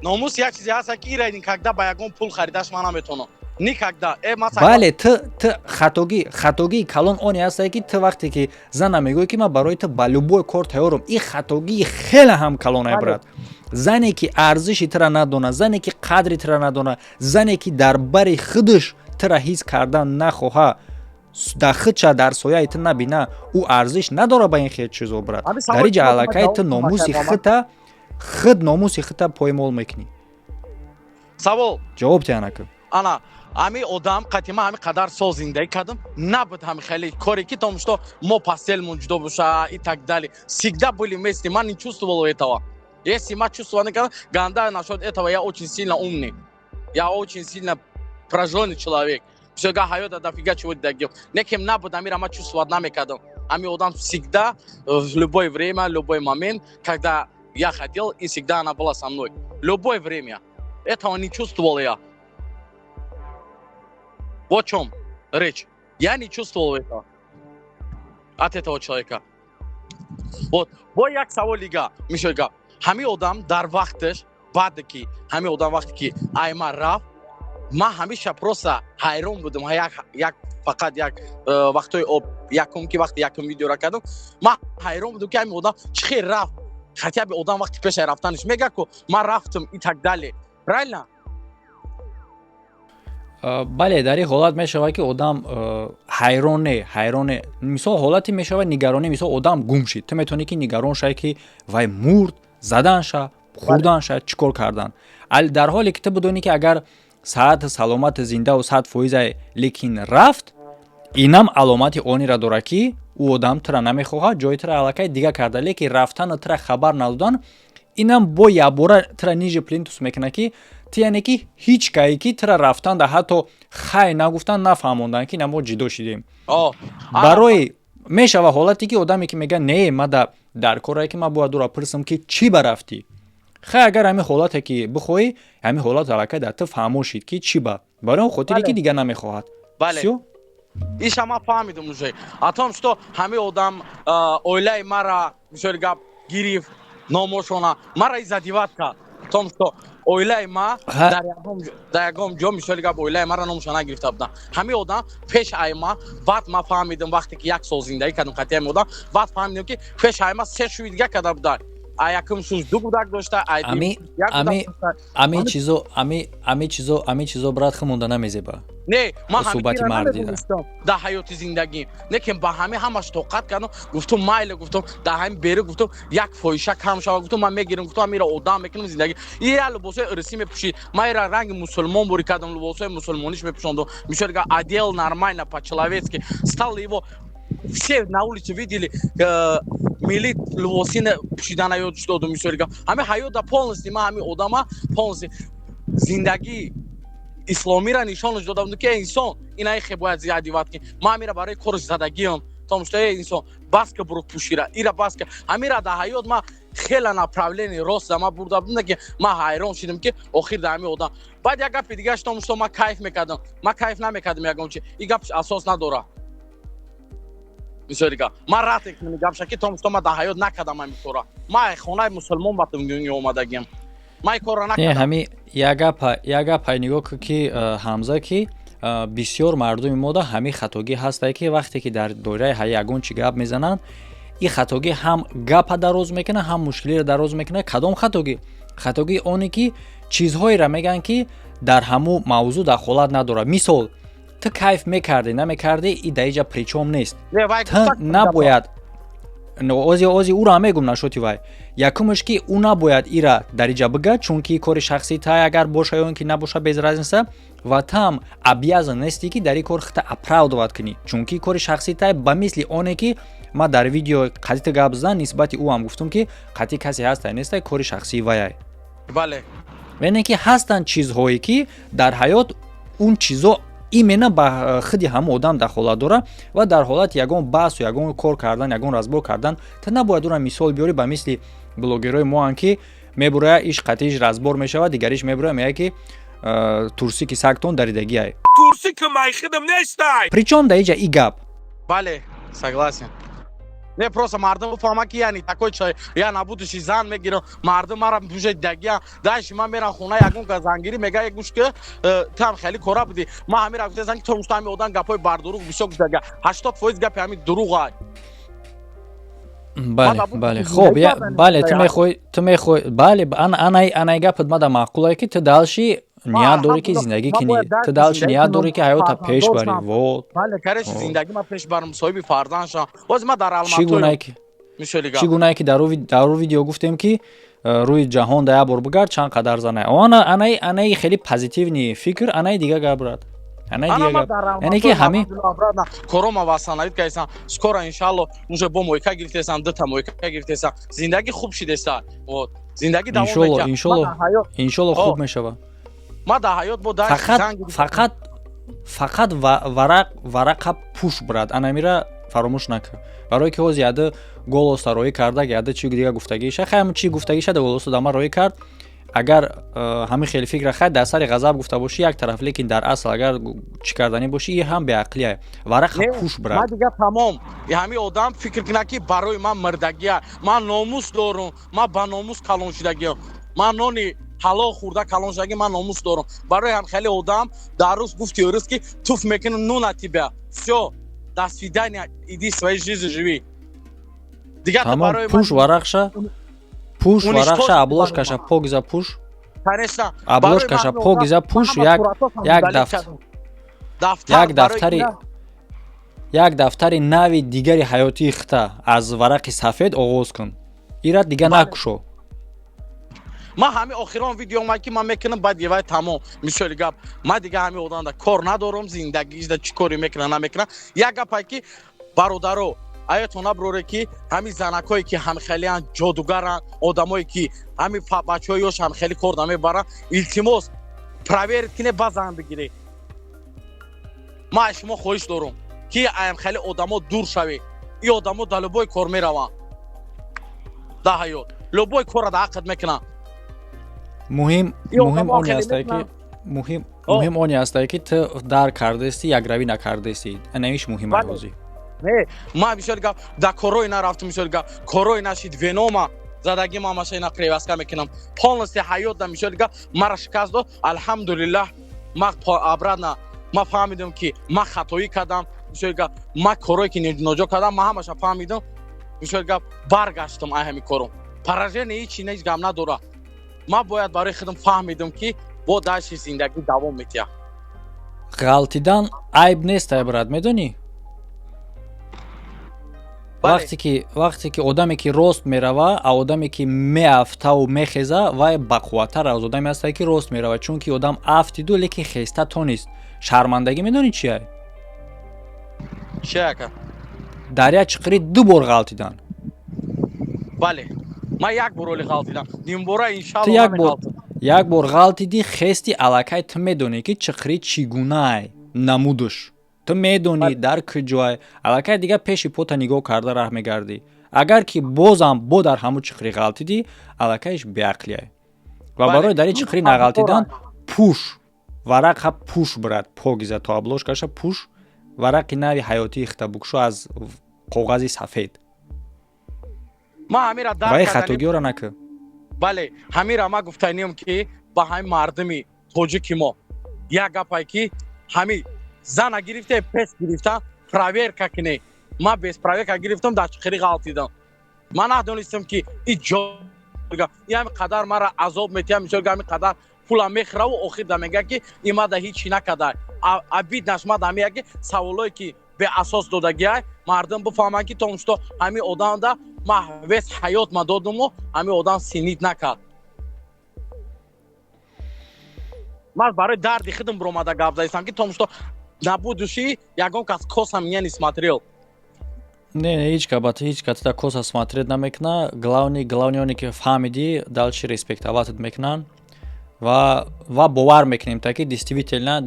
номус як чизе ҳаст, ки ира никогда ба ягон пул харидаш ман наметавонам, никогда. Бале, ту хатогии калон оне ҳастае, ки ту вақте ки зана мегӯӣ, ки ман барои ту ба любой кор тайёрам, ин хатогии хеле ҳам калонае, брат. Зане ки арзиши тура надонад, зане ки қадри тура надонад, зане ки дар бари худаш тура ҳис кардан нахоҳа, дар худша дар сояи ту набина, ӯ арзиш надорад ба ин хел чизо, брат. Дар иҷа аллакай ту номуси хута, худ номуси хута поймол мекунӣ. Савол. Ҷавоб тиҳанаку. Ана ҳами одам қати ман ҳами қадар сол зиндагӣ кардам, набуд ҳами хеле коре ки тому что мо постелмон ҷудо боша и так далее. Всегда были вместе. Ман не чувствовал этого. Если ма чувствовал накардам, ганда насчет этого. Я очень сильно умный, я очень сильно прожженный человек, всегда ҳаёта дофига чего дидагиём. Некем набуд амира, ма чувствовать намекардам. Ами одам всегда, в любое время, любой момент, когда я хотел, и всегда она была со мной, любое время. Этого не чувствовал я. Вот о чем речь. Я не чувствовал этого от этого человека. Вот. Бо як савол дига, мишога. Ҳами одам дар вақташ, баъде ки ҳами одам вақте ки айма рафт, ман ҳамеша просто ҳайрон будам. Як фақат як вақтҳои якум ки вақти якум видеора кардам, ман ҳайрон будам, ки ҳами одам чӣ хел рафт. Хотя бы одам вақти пешай рафтанаш мега ку ман рафтам и так далее, правильно? Бале, дар ин ҳолат мешавад, ки одам ҳайроне, ҳайроне. Мисол, ҳолате мешавад нигаронӣ. Мисол, одам гум шид, ту метавонӣ, ки нигарон шавӣ, ки вай мурд, задан ша, хӯрдан ша, чӣ кор кардан, дар ҳоле ки ту бидонӣ, ки агар саҳат саломат, зиндаву 100%, лекин рафт, инам аломати онеро дорад, ки ӯ одам тура намехоҳад, ҷои тура аллакай дига карда. Лекин рафтану тура хабар надодан, инам бо якбора тура ниже плинтус мекунад, ки ту, яъне ки ҳеҷ кае ки тура рафтанда ҳатто хай нагуфтан, нафаҳмондан, ки на мо ҷидо шидем. Барои мешава ҳолате, ки одаме ки мега: «Не, ма дар корае, ки ман бояд ӯро пурсам, ки чӣ ба рафтӣ». Хай, агар ҳамин ҳолате ки бихоҳӣ, ҳамин ҳолат аллакай дар ту фаҳмо шид, ки чӣ ба, барои он хотире ки дига намехоҳад. Бале, иша ман фаҳмидам уже, о том, что ҳамин одам оилаи мара, мисоли гап, гирифт номошона, мара и задевать кард, о том, что оилаи ма дар ягон ҷо, мисоли гап, оилаи мара номоша нагирифта буданд ҳамин одам пеш ай ма. Баъд ман фаҳмидам, вақте ки як сол зиндагӣ кардам қатъи ҳамин одам, баъд фаҳмидам, ки пеш ай ма се шӯи дига карда буданд, а якум шуш ду кӯдак дошта. Ами чизо, брат, химонда намезеба. Не, ман суҳбати мардида. Дар ҳаёти зиндагим, лекин ба ҳами ҳамаш тоқат кардам. Гуфтум: «Майле», гуфтум, «дар ҳами бери», гуфтум, «як фоҳиша кам шава», гуфтум, «ман мегирам», гуфтум, «амира одам мекунам зиндагӣ». Я либосои ирсӣ мепӯшид, ман ира ранги мусулмон бурӣ кардам, либосои мусулмониш мепӯшондум. Мисол, одел нормально, по-человечески стал, его все на улице видели, милли либосина пӯшидана ёд додум. Мисоли, ҳами ҳаёта полностью ман ҳами одама полностью зиндагӣ исломиро нишонаш додам, ки инсон ина ихе бояд зиёд ки ман ҳамира барои корш задагиам, потому что инсон баска бурук пӯшира, ира баска. Ҳамира дар ҳаёт ман хела направление рост ман бурда будам, ки ман ҳайрон шудам, ки охир дар ҳамин одам. Баъд як гапи дига, потому что ман кайф мекардам, ман кайф намекардам ягон чи, и гапш асос надорад. Мисоли гап, ман рад мекунам гапша, ки потому что ман дар ҳаёт накардам ҳамин кора. Ман хонаи мусулмон ба дунё омадагиам, ман кора накардам. Ҳами як гапа нигоҳ кун, ки Ҳамза, ки бисёр мардуми мода ҳамин хатогӣ ҳастае, ки вақте ки дар доираи ягон чи гап мезананд, ин хатогӣ ҳам гапа дароз мекунад, ҳам мушкилиро дароз мекунад. Кадом хатогӣ? Хатогии оне, ки чизҳоеро мегӯянд, ки дар ҳамун мавзӯъ дахолат надорад. Мисол, ту кайф мекардӣ, намекардӣ, и дар иҷа причём нест. Ту набояд ози ози ӯро мегум нашоти вай. Якумаш, ки ӯ набояд ира дар иҷа бигӯяд, чунки кори шахсии та агар боша ё ин ки набоша, без разница, ва там обязан нестӣ, ки дар ин кор хита оправдывать кунӣ, чунки кори шахсии та. Ба мисли оне, ки ман дар видео қатъи гап зан нисбати ӯ ҳам гуфтум, ки қатъи касе ҳастай, нестай, кори шахсии ваяй. Яъне ки ҳастанд чизҳое, ки дар ҳаёт он чизо именно ба худи ҳамон одам дахолат дорад, ва дар ҳолати ягон баҳсу ягон кор кардан, ягон разбор кардан, ту набояд ӯра мисол биёрӣ. Ба мисли блогерҳои моанд, ки мебуроя, иш қатъиш разбор мешавад, дигариш мебуроя, мегӯяд, ки турсики сагтон даридагиай. Турсики майхидам нестай. Причём дар иҷа и гап? Бале, согласен. Не, просто мардум бифаҳмад, ки яъне такой чой я на будущий зан мегирам, мардум мара уже дагия. Дальше ман мерам хона, ягон ка зангирӣ, мега: «Гӯш ки, ту ҳам хеле кора будӣ». Ман ҳамира гуфтам, ки то мушта ҳами одам гапҳои бардуруғ бисёр гуфтага, 80% гапи ҳами дуруғай. Бале, хоб, бале, ту мехоҳӣ, ту мехоҳӣ, бале, анаи гапат мада маъқулае, ки ту дальше ният дорӣ, ки зиндагӣ кунӣ, ту дальше ният дорӣ, ки ҳаёта пеш барӣ, вот. Бале, короче, зиндагӣ ма пеш барам, соҳиби фарзанд шавам. Боз ма дар Алмато. Чӣ гунае ки дар рӯ видео гуфтем, ки рӯи ҷаҳон да як бор бигард, чанд қадар занай. Анаи хеле позитивный фикр, анаи дига гап, брат, анаи дига гап, яъне ки ҳами корома восстановить кардесам, скоро, иншалло, уже бо мойка гирифтесам, дута мойка гирифтесам, зиндагӣ хуб шидеса, вот, зиндагӣ давом. Иншолло, иншолло, иншолло, хуб мешавад. Ма дар ҳаёт бо фақат, фақат, фақат варақ, варақа пуш, брат, анамира фаромӯш накун, барое ки ҳози яды голоса роӣ карда, яды чи дига гуфтагиша, хай, чи гуфтагиша да голоса дама роӣ кард. Агар ҳамин хеле фикра, хай, дар сари ғазаб гуфта бошӣ, як тараф, лекин дар асл агар чӣ карданӣ бошӣ, и ҳам беақлия. Варақа пуш, брат. Ма дига тамом, ҳамин одам фикр кунад, ки барои ман мирдагия. Ман номус дорум, ман ба номус калон шудагиам, ман нони ҳалол хӯрда калон шудагӣ, ман номус дорум. Барои ҳам хеле одам дар рӯз гуфти рӯз, ки туф мекунам, ну на тебя, всё, до свидания, иди своей жизнью живи. Дигар пуш варақша. Пуш варақша, обложкаша покиза пуш. Конечно. Обложкаша покиза пуш. Як дафтари, як дафтари нави дигари ҳаётии хита аз варақи сафед оғоз кун. Ира дига накушо. Ман ҳамин охирон видеома, ки ман мекунам, баъд вай тамом. Мисоли гап, ман дига ҳамин одамда кор надорам. Зиндагида чӣ коре мекуна, намекуна, як гапае, ки бародаро, аётон наброре, ки ҳамин занакое, ки ҳамхелиан, ҷодугаранд, одамое, ки ҳамин бачаҳои ёш ҳамхели кор намебаранд. Илтимос, проверить кине, ба зан бигиред. Ман аз шумо хоҳиш дорам, ки аямхели одамо дур шавед. И одамо дар любой кор мераванд, дар ҳаёт любой корра дар ақд мекунанд. Муҳим оне астае, ки муҳим оне астае, ки ту дар кардасти, якравӣ накардасти. Анавиш муҳим аст ҳозир. Не, ман, мисоли гап, дар корҳои нарафтум, мисоли гап, корҳои нашид. Венома задаги, ман машина привязка мекунам полностью. Ҳаёт да, мисоли гап, мара шикаст дод. Алҳамдулиллаҳ, ман обратно ман фаҳмидам, ки ман хатоӣ кардам. Мисоли гап, ман корҳое, ки ноҷо кардам, ман ҳамаша фаҳмидам. Мисоли гап, баргаштам ай ҳами кором. Поражение ҳичи ҳеҷ гап надорад. Ман бояд барои худам фаҳмидам, ки бо дальше зиндагӣ давом метиҳад. Ғалтидан айб нест, ай брат, медонӣ? Вақте ки одаме, ки рост мерава, а одаме, ки меафтаву мехеза, вай бақувваттар аз одаме ҳастае, ки рост мерава, чунки одам афтиду, лекин хеста тонист. Шармандагӣ медонӣ чия? Чи, ака? Дар як чиқирӣ ду бор ғалтидан. Бале, ман як бор оли ғалтидам, нимбора иншалло. Ту як бор ғалтидӣ, хести, аллакай ту медонӣ, ки чиқирӣ чӣ гунаай, намудуш ту медонӣ, дар куҷоай. Аллакай дигар пеши пота нигоҳ карда раҳ мегардӣ. Агар ки бозам бо дар ҳамун чиқирӣ ғалтидӣ, аллакайш беақлиай. Ва барои дар ин чиқирӣ нағалтидан пуш варақа, пуш, брат, покиза то обложкаша пуш, варақи нави ҳаётии хита букшо аз коғази сафед. Ман ҳамира ва ин хатогиёра накӣ. Бале, ҳамира ман гуфтаниям, ки ба ҳамин мардуми тоҷики мо як гапае, ки ҳамин зана гирифте, пес гирифта, проверка кине. Ман без проверка гирифтам, дар чиқирӣ ғалтидам. Ман надонистам, ки и ҷо ҳами қадар мара азоб метиҳам. Мисол, ҳами қадар пулам мехӯраву охир да мега, ки и мада ҳичи накарда. Обиднаш мада ҳамия, ки саволое, ки беасос додагиай, мардум бифаҳманд, ки то что ҳамин одамда ма весь ҳаёт ма додуму ҳамин одам ценить накард. Ман барои дарди худам биромада гап задистам, ки том что на будущий ягон кас косо меня не смотрел. Не, не, ҳеҷ ка ҳеҷ ка туда косо смотреть намекуна. Главный оне, ки фаҳмидӣ, дальше респектоватат мекунанд ва бовар мекунем та, ки действительно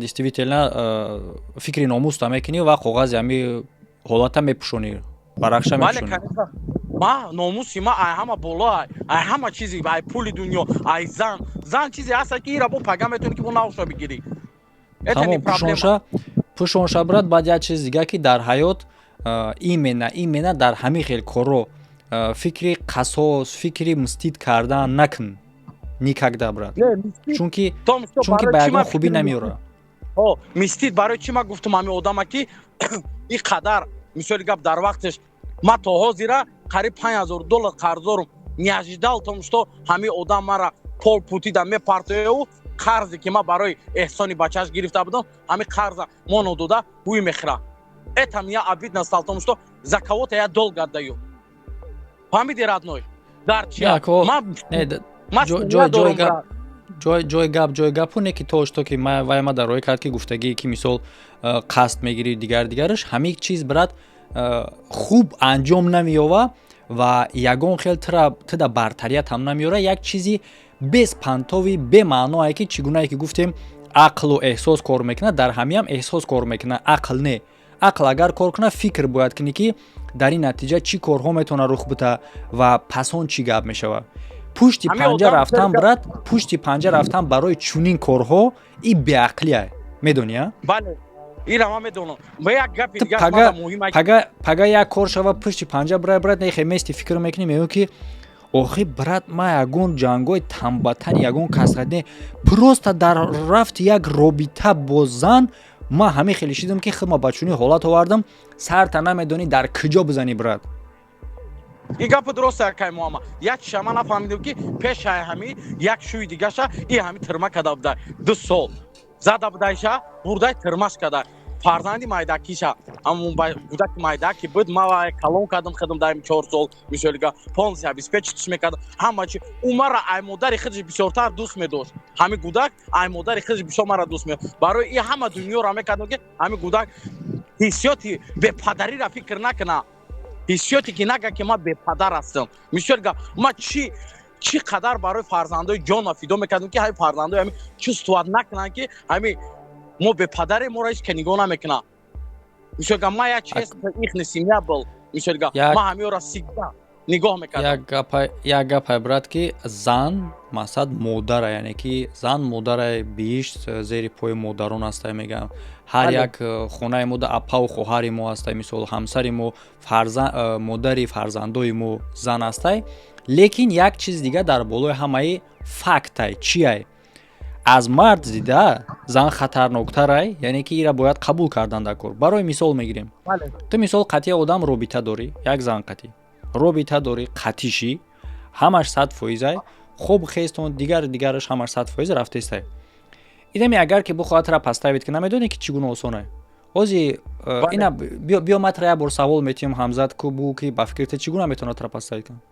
фикри номуста мекунӣ ва коғази ҳами ҳолата мепӯшонӣ, варақша мепӯшонӣ. Ма номуси ма ай ҳама боло, ай ҳама чизи, ай пули дунё, ай зан. Зан чизе ҳаста, ки ира бо пага метавонӣ, ки бо навша бигирӣ. Тамом, пӯшонша, пӯшонша, брат. Баъд як чиз дига, ки дар ҳаёт именно дар ҳамин хел корро фикри қасос, фикри мстить кардан накун никогда, брат, чунки ба ягон хубӣ намеёрад. Мстить барои чӣ ма гуфтам? Ҳамин одама, ки ин қадар, мисоли гап, дар вақтеш ма то ҳозира қариб 5000 доллар қарздорум. Не ожидал том, что ҳамин одам мара пол путида мепартояу қарзе, ки ман барои эҳсони бачааш гирифта будам, ҳамин қарза моно дода ҳуй мехӯра. Это меня обидно стал, том что за кого-то я долг отдаю. Фаҳмиди, родной? Дар чи Ҷой гапу не, ки то что ки вай ма дар рӯй кард, ки гуфтагӣ, ки мисол қасд мегирӣ, дигар дигараш, ҳамин чиз, брат, хуб анҷом намеёва ва ягон хел туда бартарият ҳам намеёра. Як чизи беспонтовый, бемаъное, ки чӣ гунае ки гуфтем, ақлу эҳсос кор мекунад, дар ҳамиам эҳсос кор мекунад, ақл не. Ақл агар кор кунад, фикр бояд кунӣ, ки дар ин натиҷа чӣ корҳо метавонад рух бита ва пасон чӣ гап мешавад. Пушти панҷа рафтан, брат, пушти панҷа рафтан барои чунин корҳо и беақлия, медонӣ, а? Пага як кор шава, пушти панҷа брай, брат, нехе мести, фикр мекунӣ, мегӯ, ки охи, брат, ма ягон ҷангои танбатани ягон касрат не, просто дар рафти як робита бо зан ма ҳамин хеле шидам, ки худма ба чунин ҳолат овардам. Сарта намедонӣ, дар куҷо бизанӣ, брат. И гапи дуруст, акай Муҳаммад. Як чиша ман нафаҳмидам, ки пешаи ҳами як шӯи дигаша и ҳами тирма када буда, 2 сол зада будайша, бурдай тирмаш када. Фарзанди майдакиша, ҳамун гудаки майдаки буд, ма калон кардам худам даим 4 сол, мисолига, полностью обеспечить мекардам ҳама чи. Ӯ мара ай модари худаш бисёртар дӯст медошт. Ҳами гудак ай модари худаш бисёр мара дӯст медошт. Барои и ҳама дунёро мекардам, ки ҳами гудак ҳиссиёти бепадариро фикр накуна, ҳиссиёте ки нага, ки ман бепадар ҳастам. Мисолига, ма чӣ чӣ қадар барои фарзандои ҷонма фидо мекардам, ки ҳами фарзандои ҳами чувствовать накунанд, ки ҳами мо бепадаре, моро ҳеч ка нигоҳ намекунад. Мисолга, ма як чест ихни семья был. Мисолга, ма ҳамиёра всегда нигоҳ мекардам. Як гапай, брат, ки зан мақсад модара, яъне ки зан модарай, биҳишт зери пои модарон ҳастай, мегӯям. Ҳар як хонаи мо да апаву хоҳари мо ҳастай, мисол, ҳамсари мо, модари фарзандои мо зан ҳастай. Лекин як чиз дига дар болои ҳамаи фактай чиай? Аз мард дида зан хатарноктарай, яъне ки ира бояд қабул кардан дар кор. Барои мисол мегирем: ту, мисол, қатъи одам робита дорӣ, як зан қатъи робита дорӣ, қатишӣ ҳамаш 100%-ай, хоб хестон, дигар дигараш ҳамаш 100% рафтестай. Идами агар ки бихоҳад тра подставить ки, намедонӣ, ки чӣ гуна осонай ози ина. Биё, ма тра як бор савол метиҳам, Ҳамзат, ку бу, ки ба фикри ту чӣ гуна метавонад тра подставить кунад?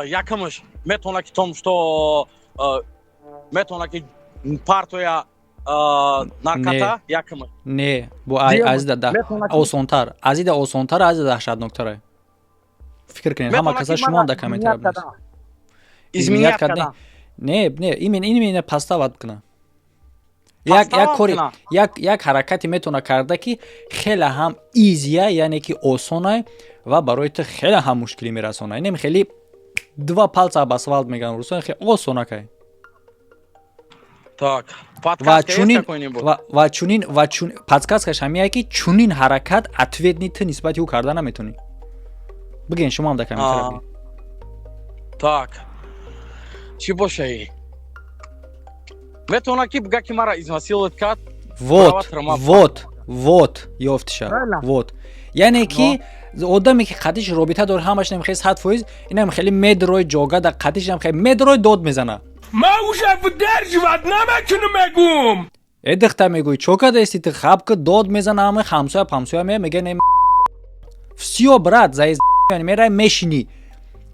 Якамаш, метавонад ки том что метавонад ки партоя наркота, якамаш. Не, бо азида осонтар, азида осонтар, азида даҳшатноктара. Фикр кунед, ҳама каса, шумоам дар комментария. Изменять карда. Не, не, именно подставить кунад. Як кори, як ҳаракате метавона карда, ки хеле ҳам easy я, яъне ки осонай ва барои ту хеле ҳам мушкилӣ мерасонад. Инем хеле два пальца об асфальт, мегӯянд русон, хеле осонакай. Так. Ва чунин ва чунин ва чун подсказка ш ҳамияе, ки чунин ҳаракат ответный ту нисбати ӯ карда наметонӣ. Бигӯен, шумоам дар комментария бигӯед. Так, чӣ бошаи? Метавонад ки бига, ки мара изнасиловать кард. Вот, вот, вот, ёфтиша. Вот, яъне ки одаме ки қатиш робита дор, ҳамаш нем хеле 100%, инам хеле медрой ҷога да қатишам хеле медрой, дод мезана. Ма уже выдерживать намекунам, мегум. Э, дихта, мегӯй, чо кадаисти ты? Хаб ки дод мезана, ҳама ҳамсоя памсоя ме мега, не, всё, брат, заез мерай, мешинӣ.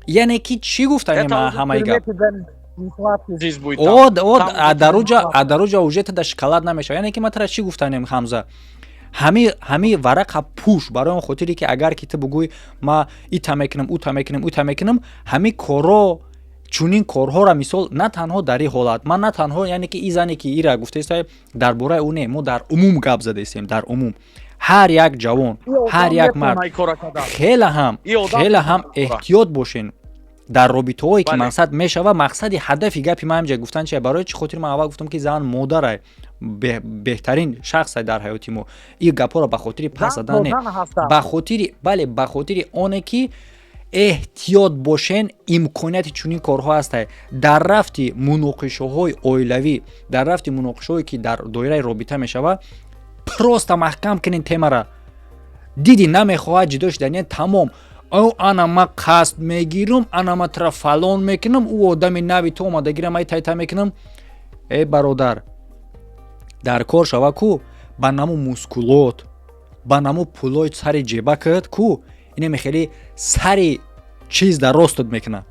Яъне ки чӣ гуфтанем ҳамаи гап? Од од адаруҷа уже тада шоколад намешава. Яъне ки ма тара чӣ гуфтанем, Ҳамза? Ҳами варақа пӯш, барои он хотире ки агар ки ту бугӯй, ма ита мекунам, ута мекунам, ута мекунам, ҳами корро, чунин корҳоро, мисол, на танҳо дар ин ҳолат, ман на танҳо, яъне ки и зане ки ира гуфтаистай, дар бораи ӯ не, мо дар умум гап задаистем. Дар умум ҳар як ҷавон, ҳар як мард хеле ҳам эҳтиёт бошен дар робитаҳое ки мақсад мешава. Мақсади ҳадафи гапи ман ҳамҷа гуфтан чи? Барои чӣ хотир ман аввал гуфтам, ки зан модарай, беҳтарин шахсай дар ҳаёти мо? Ин гапҳоро ба хотири пас задан не, ба хотири, бале, ба хотири оне ки эҳтиёт бошен, имконияти чунин корҳо ҳастай. Дар рафти муноқишаҳои оилавӣ, дар рафти муноқишаҳое ки дар доираи робита мешавад, просто маҳкам кунен темара. Диди намехоҳад, ҷудо шудани, тамом. Ана ма қасд мегирам, ана ма тра фалон мекунам, ӯ одами нави ту омадагирам, ай тайта мекунам. Э, бародар, дар кор шава ку, ба наму мускулот, ба наму пулои сари ҷебакат ку, инаме хеле сари чиз дар ростот мекунад.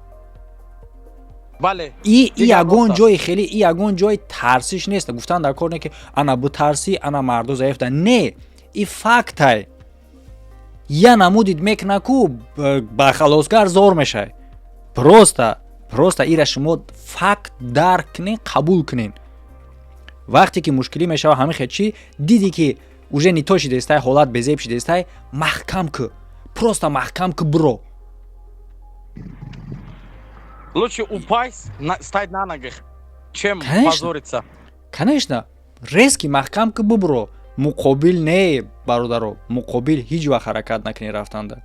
Бале. И ягон ҷои хеле, и ягон ҷои тарсиш нест. Гуфтан дар кор не, ки ана бутарсӣ, ана мардо заифта. Не, и фактай я намудид мекуна ку, ба халосгар зор мешай. Просто ира шумо факт дарк кунен, қабул кунен. Вақте ки мушкилӣ мешава, ҳамин хел чӣ диди, ки уже не то шидестай, ҳолат безеб шидестай, маҳкам ку, просто маҳкам ку, биро. Лучше упасть, стать на ногах, чем позориться. Конечно, резки маҳкам ку, бубро. Муқобил не, бародаро, муқобил ҳеҷ вақт ҳаракат накунӣ рафтанда.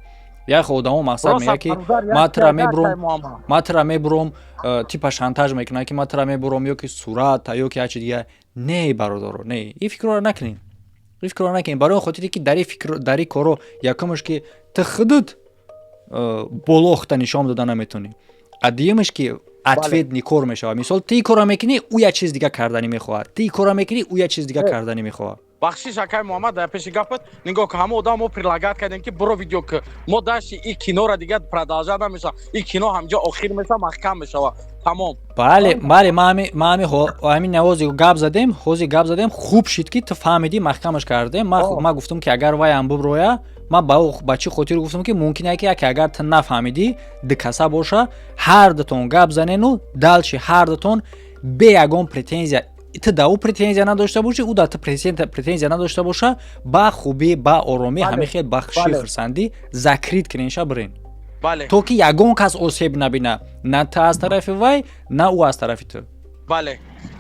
Як одамо мақсад меяд, ки ма тра мебуром, типа шантаж мекунад, ки ма тра мебуром, ё ки сурат, ё ки ҳарчи дигар. Не, бародаро, не, ин фикрро накунем, ин фикрро накунем, барои он хотире ки дар ин коро якумаш ки ту худут Болохта нишон дода наметонӣ. А дуюмаш, ки ответный кор мешавад. Мисол, ту кора мекунӣ, ӯ як чиз дига карданӣ мехоҳад, ту кора мекунӣ, ӯ як чиз дига карданӣ мехоҳад. Бахшиш, акай Муҳаммад, дар пеши гапат. Нигоҳ ка, ҳама одам мо предлагать кардем, ки биро видео ки мо дашти и киноро дига продолжать намешава, и кино ҳамҷо охир мешава, маҳкам мешава, тамом. Бале, ма ҳамин навози гап задем, ҳози гап задем. Хуб шид, ки ту фаҳмидӣ, маҳкамаш кардем. Ма гуфтам, ки агар вайам буброя, ма ба чӣ хотир гуфтам, ки мумкин ки яке, агар ту нафаҳмидӣ, дукаса боша, ҳар дутон гап занену дальше ҳар дутон бе ягон претензия, ту да ӯ претензия надошта бошӣ, ӯ да ту претензия надошта боша, ба хубӣ, ба оромӣ, ҳамин хел ба хуши, хурсандӣ закрыть куненша, бирен, то ки ягон кас осеб набина, на ту аз тарафи вай, на ӯ аз тарафи ту. Бале,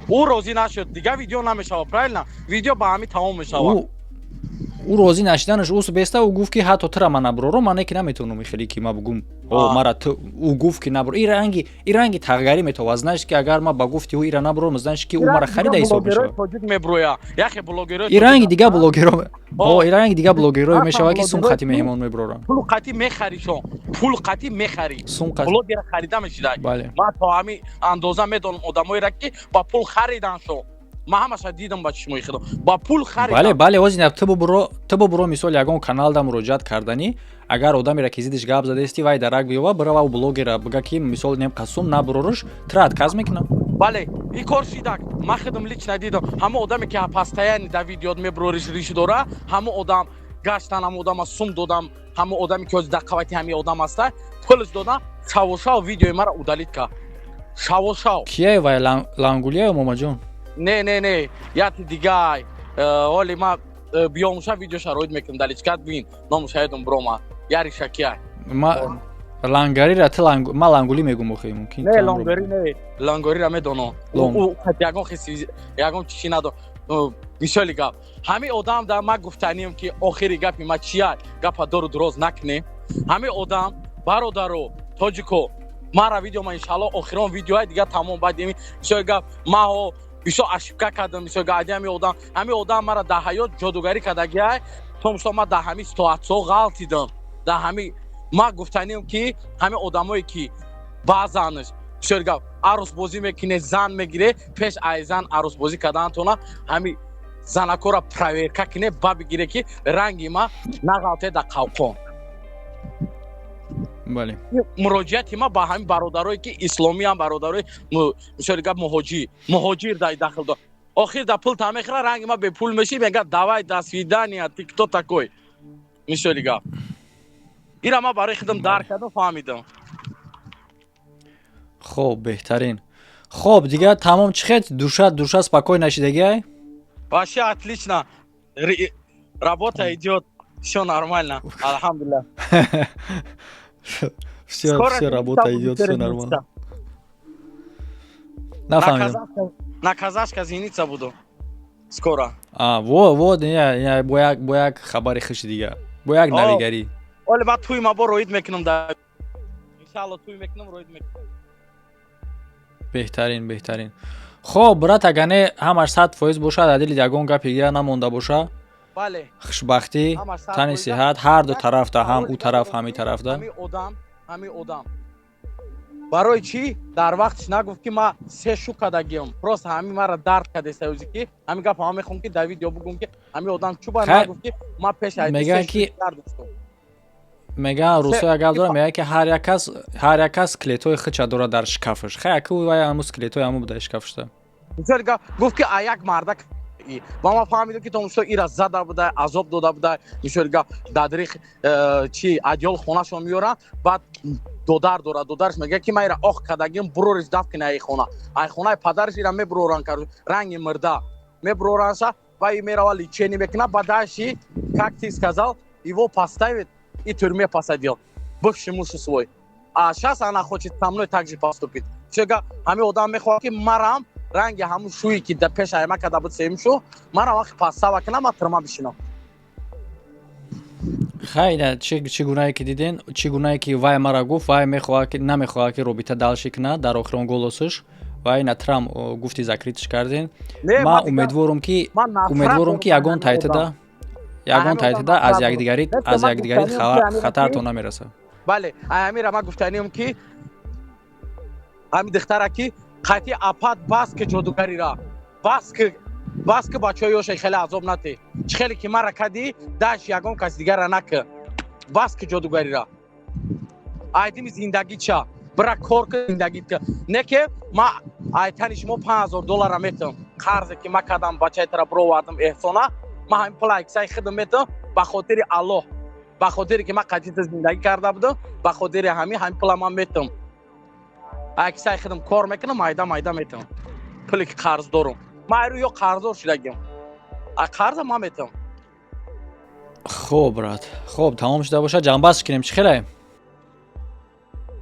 ӯ розӣ нашуд, дигар видео намешавад, правильно? Видео ба ҳамин тамом мешавад. Ӯ розӣ нашиданаш ӯ беста. Ӯ гуфт, ки ҳатто тура ман набурорам, ман ки наметавонам хеле ки ма бугум, о мара ту, ӯ гуфт, ки набур. И ранги тағгарӣ метавад. Значит, ки агар ма ба гуфти ӯ ира набурорам, значит, ки ӯ мара харида ҳисоб мешавад. И ранги дига блогеро, о и ранги дига блогерое мешавад, ки сум хати меҳмон мебурорам. Пул қати мехаришон, пул қати мехарӣ, блогера харида мешидай. Ман то ҳамин андоза медонам одамоеро, ки ба пул хариданшон. Ман ҳамаша дидам ба чишмои худо, ба пул харидам. Бале, ҳозир ту бубуро, мисол, ягон каналда муроҷиат карданӣ, агар одамеро, ки зиддиш гап задаисти, вай дарак биёва, бирава у блогера бига, ки мисол нем қасум набуроруш, тура отказ мекунам. Бале, и кор шидак, ман худам лично дидам. Ҳама одаме, ки постоянно дар видеот мебурориш, риш дора, ҳама одам гаштан, ҳама одама сум додам, ҳама одаме, ки ҳозир дар қавати ҳамин одам аста, пулш додам, шавошав видеои мара удалить кард, шавошав. Кияй вай, Лангулия, Момаҷон? Не, не, не, яти дигай. Ҳоли ма биёмуша видеоша роид мекунам, даличкат бин, номуша ёдам бирома, яриша кияй. Ма лангарира ту, ма лангулӣ мегум, охи мумкин. Не, лангари не, лангарира медонам, ягон хиси, ягон чизи надор. Мисоли гап, ҳамин одам да ма гуфтанием, ки охири гапи ма чия, гапа дору дуроз накунем. Ҳамин одам, бародаро тоҷико, мара видео ма, иншалло, охирон видеои дига тамом. Баъд мисоли гап, маҳо бисёр ошибка кардам. Мисол, ади ҳамин одам мара дар ҳаёт ҷодугарӣ кардагиай, то мисол ман дар ҳамин ситуатсиҳо ғалтидам. Дар ҳамин ма гуфтанем, ки ҳамин одамое, ки баъзанаш, бисёр гап, арӯсбозӣ мекуне, зан мегире, пеш ай зан арӯсбозӣ карданатона ҳамин занакора проверка кине, ба бигире, ки ранги ма нағалте дар қавқон. Муроҷиати ма ба ҳамин бародарое, ки исломиам, бародарои, мисоли гап, муҳоҷир дар дахл дор. Охир да пул та мехӯра, ранги ма бепул мешӣ, мега: «Давай, до свидания, ты кто такой?» Мисоли гап, ира ма барои худам дарк кардам, фаҳмидам. Хоб, беҳтарин. Хоб, дигар тамом. Чӣ хед, душа спокой нашидагиай? Вообще отлично, работа идет, все нормально, алҳамдулиллах. Все работа идет, все нормально. Нафаҳмидам. На казашка зеница буду скоро. А, во во, не, бо як хабари хуши дига, бо як навигарӣ. Оле, ба туй ма бо роид мекунам да, иншаалло, туй мекунам, роид мекунам. Беҳтарин, беҳтарин. Хоб, брат, агар не ҳамаш 100% бошад, адили ягон гапи дига намонда боша. Бале. Хушбахтӣ, тани сиҳат ҳар ду тарафта, ҳам ӯ тараф, ҳам ин тарафта. Ҳамин одам барои чӣ дар вақтш нагуфт, ки ма се шу кардагиам? Просто ҳамин мара дард кардеста ӯзи, ки ҳамин гапа ман мехоҳам, ки дар видео бугум, ки ҳамин одам чӯба нагуфт, ки ма пеш Мегӯянд, ки мегӯянд, русо як гап дорад, мегӯянд, ки ҳар як кас скелетҳои худша дорад дар шкафаш. Хай, аку вай ҳамун скелетҳои ҳамун буда шкафшта. Гуфт, ки а як мардак, ва ман фаҳмидам, ки томушто ира зада буда, азоб дода буда. Мисоли гап, дадрих чи адёл хонашон меёранд, баъд додар дорад, додараш мегӯяд, ки ман ира ох кардагим, бурориш, даф кина ай хона, ай хонаи падараш ира мебуроранд, ранги мирда мебуроранша. Ва и мерава, лечение мекунад, ба дальше, как ты сказал, его поставит и тюрьме посадил, бывший муж свой. А сейчас она хочет со мной так же поступить. Чега ҳамин одам мехоҳад, ки марам ранги ҳамун шӯе, ки дар пеш айма карда буд, сеюм шу, марам вақти пасава кунам, ма тюрьма бишинам. Хайна, чӣ гунае ки диден, чӣ гунае ки вай мара гуфт, вай мехоҳад, ки намехоҳад, ки робита дальше кунад. Дар охирон голосаш вай на трам гуфти, закрыть ш карден. Ман умедворум, ки ягон тайтида аз якдигарӣ хатартон намерасад. Бале, амира ман гуфтаниям ки ҳамин духтара ки қатъи апат бас ки ҷодугарира бас ки бас ки бачаҳои ёша хеле азоб натӣ. Чӣ хеле ки мара кадӣ даш ягон кас дигара накӣ. Бас ки ҷодугарира. Айдими зиндагӣ ча? Бира кор ки зиндагит ки. Не ки ма айтани шумо $5000 метам. Қарзе ки ма кардам бачаи тара бировардам эҳсона, ма ҳамин пула аксаи худам метам ба хотири Аллоҳ. Ба хотире ки ман қатъи зиндагӣ карда будам, ба хотири ҳамин пула ман метам. Аксаи худам кор мекунам, майда майда метам. Пуле ки қарз дорам. Ман айрӯ ё қарздор шудагим. А қарза ман метам. Хоб, брат. Хоб, тамом шуда бошад, ҷамъбаст кунем, чӣ хеле?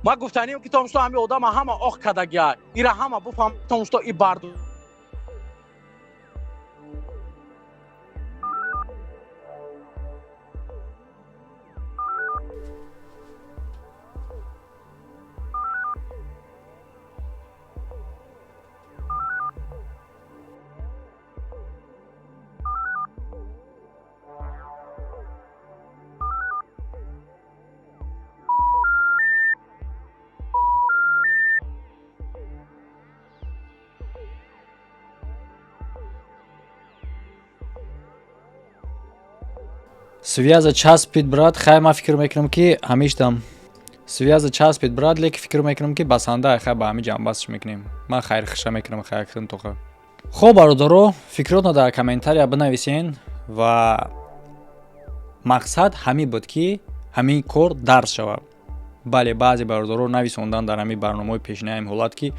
Ман гуфтаниям ки том что ҳамин одама ҳама оқ кардагиай. Ира ҳама буфаҳм том что и барду Связа часпид, брат. Хай, ман фикр мекунам ки ҳамиштам связа часпид, брат, лекин фикр мекунам ки басанда. Хай, ба ҳами ҷамъбастш мекунем. Ман хайрхиша мекунам, хайрхин тоқа. Хоб, бародаро, фикротно дар комментария бинависен ва мақсад ҳамин буд ки ҳамин кор дарс шавад. Бале, баъзе бародаро нависондан дар ҳамин барномаҳои пешинаим ҳолат ки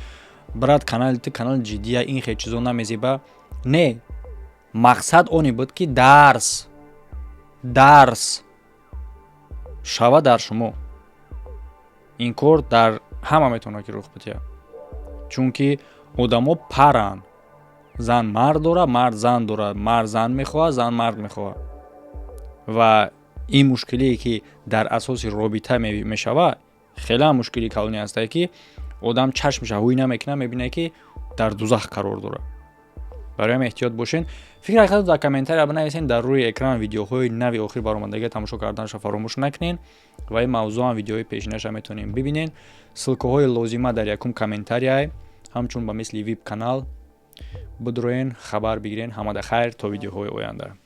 брат, канали ту канали ҷиддия, ин хел чизо намезеба. Не, мақсад оне буд ки дарс шава дар шумо. Ин кор дар ҳама метавонад ки рух бидиҳад, чунки одамо паранд. Зан мард дорад, мард зан дорад, мард зан мехоҳад, зан мард мехоҳад. Ва ин мушкилие ки дар асоси робита мешавад, хеле мушкили калоне ҳастае ки одам чашмша ҳуй намекунад, мебинад ки дар дузах қарор дорад. Барои ҳам эҳтиёт бошен. Фикр худро дар комментария бинависен. Дар рӯи экран видеоҳои нави охир баромадагия тамошо карданашро фаромӯш накунен ва ин мавзӯъам видеои пешинаша метавонем бибинен. Ссылкаҳои лозима дар якум комментарияй, ҳамчун ба мисли вип канал бидроен, хабар бигирен. Ҳамада хайр, то видеоҳои оянда.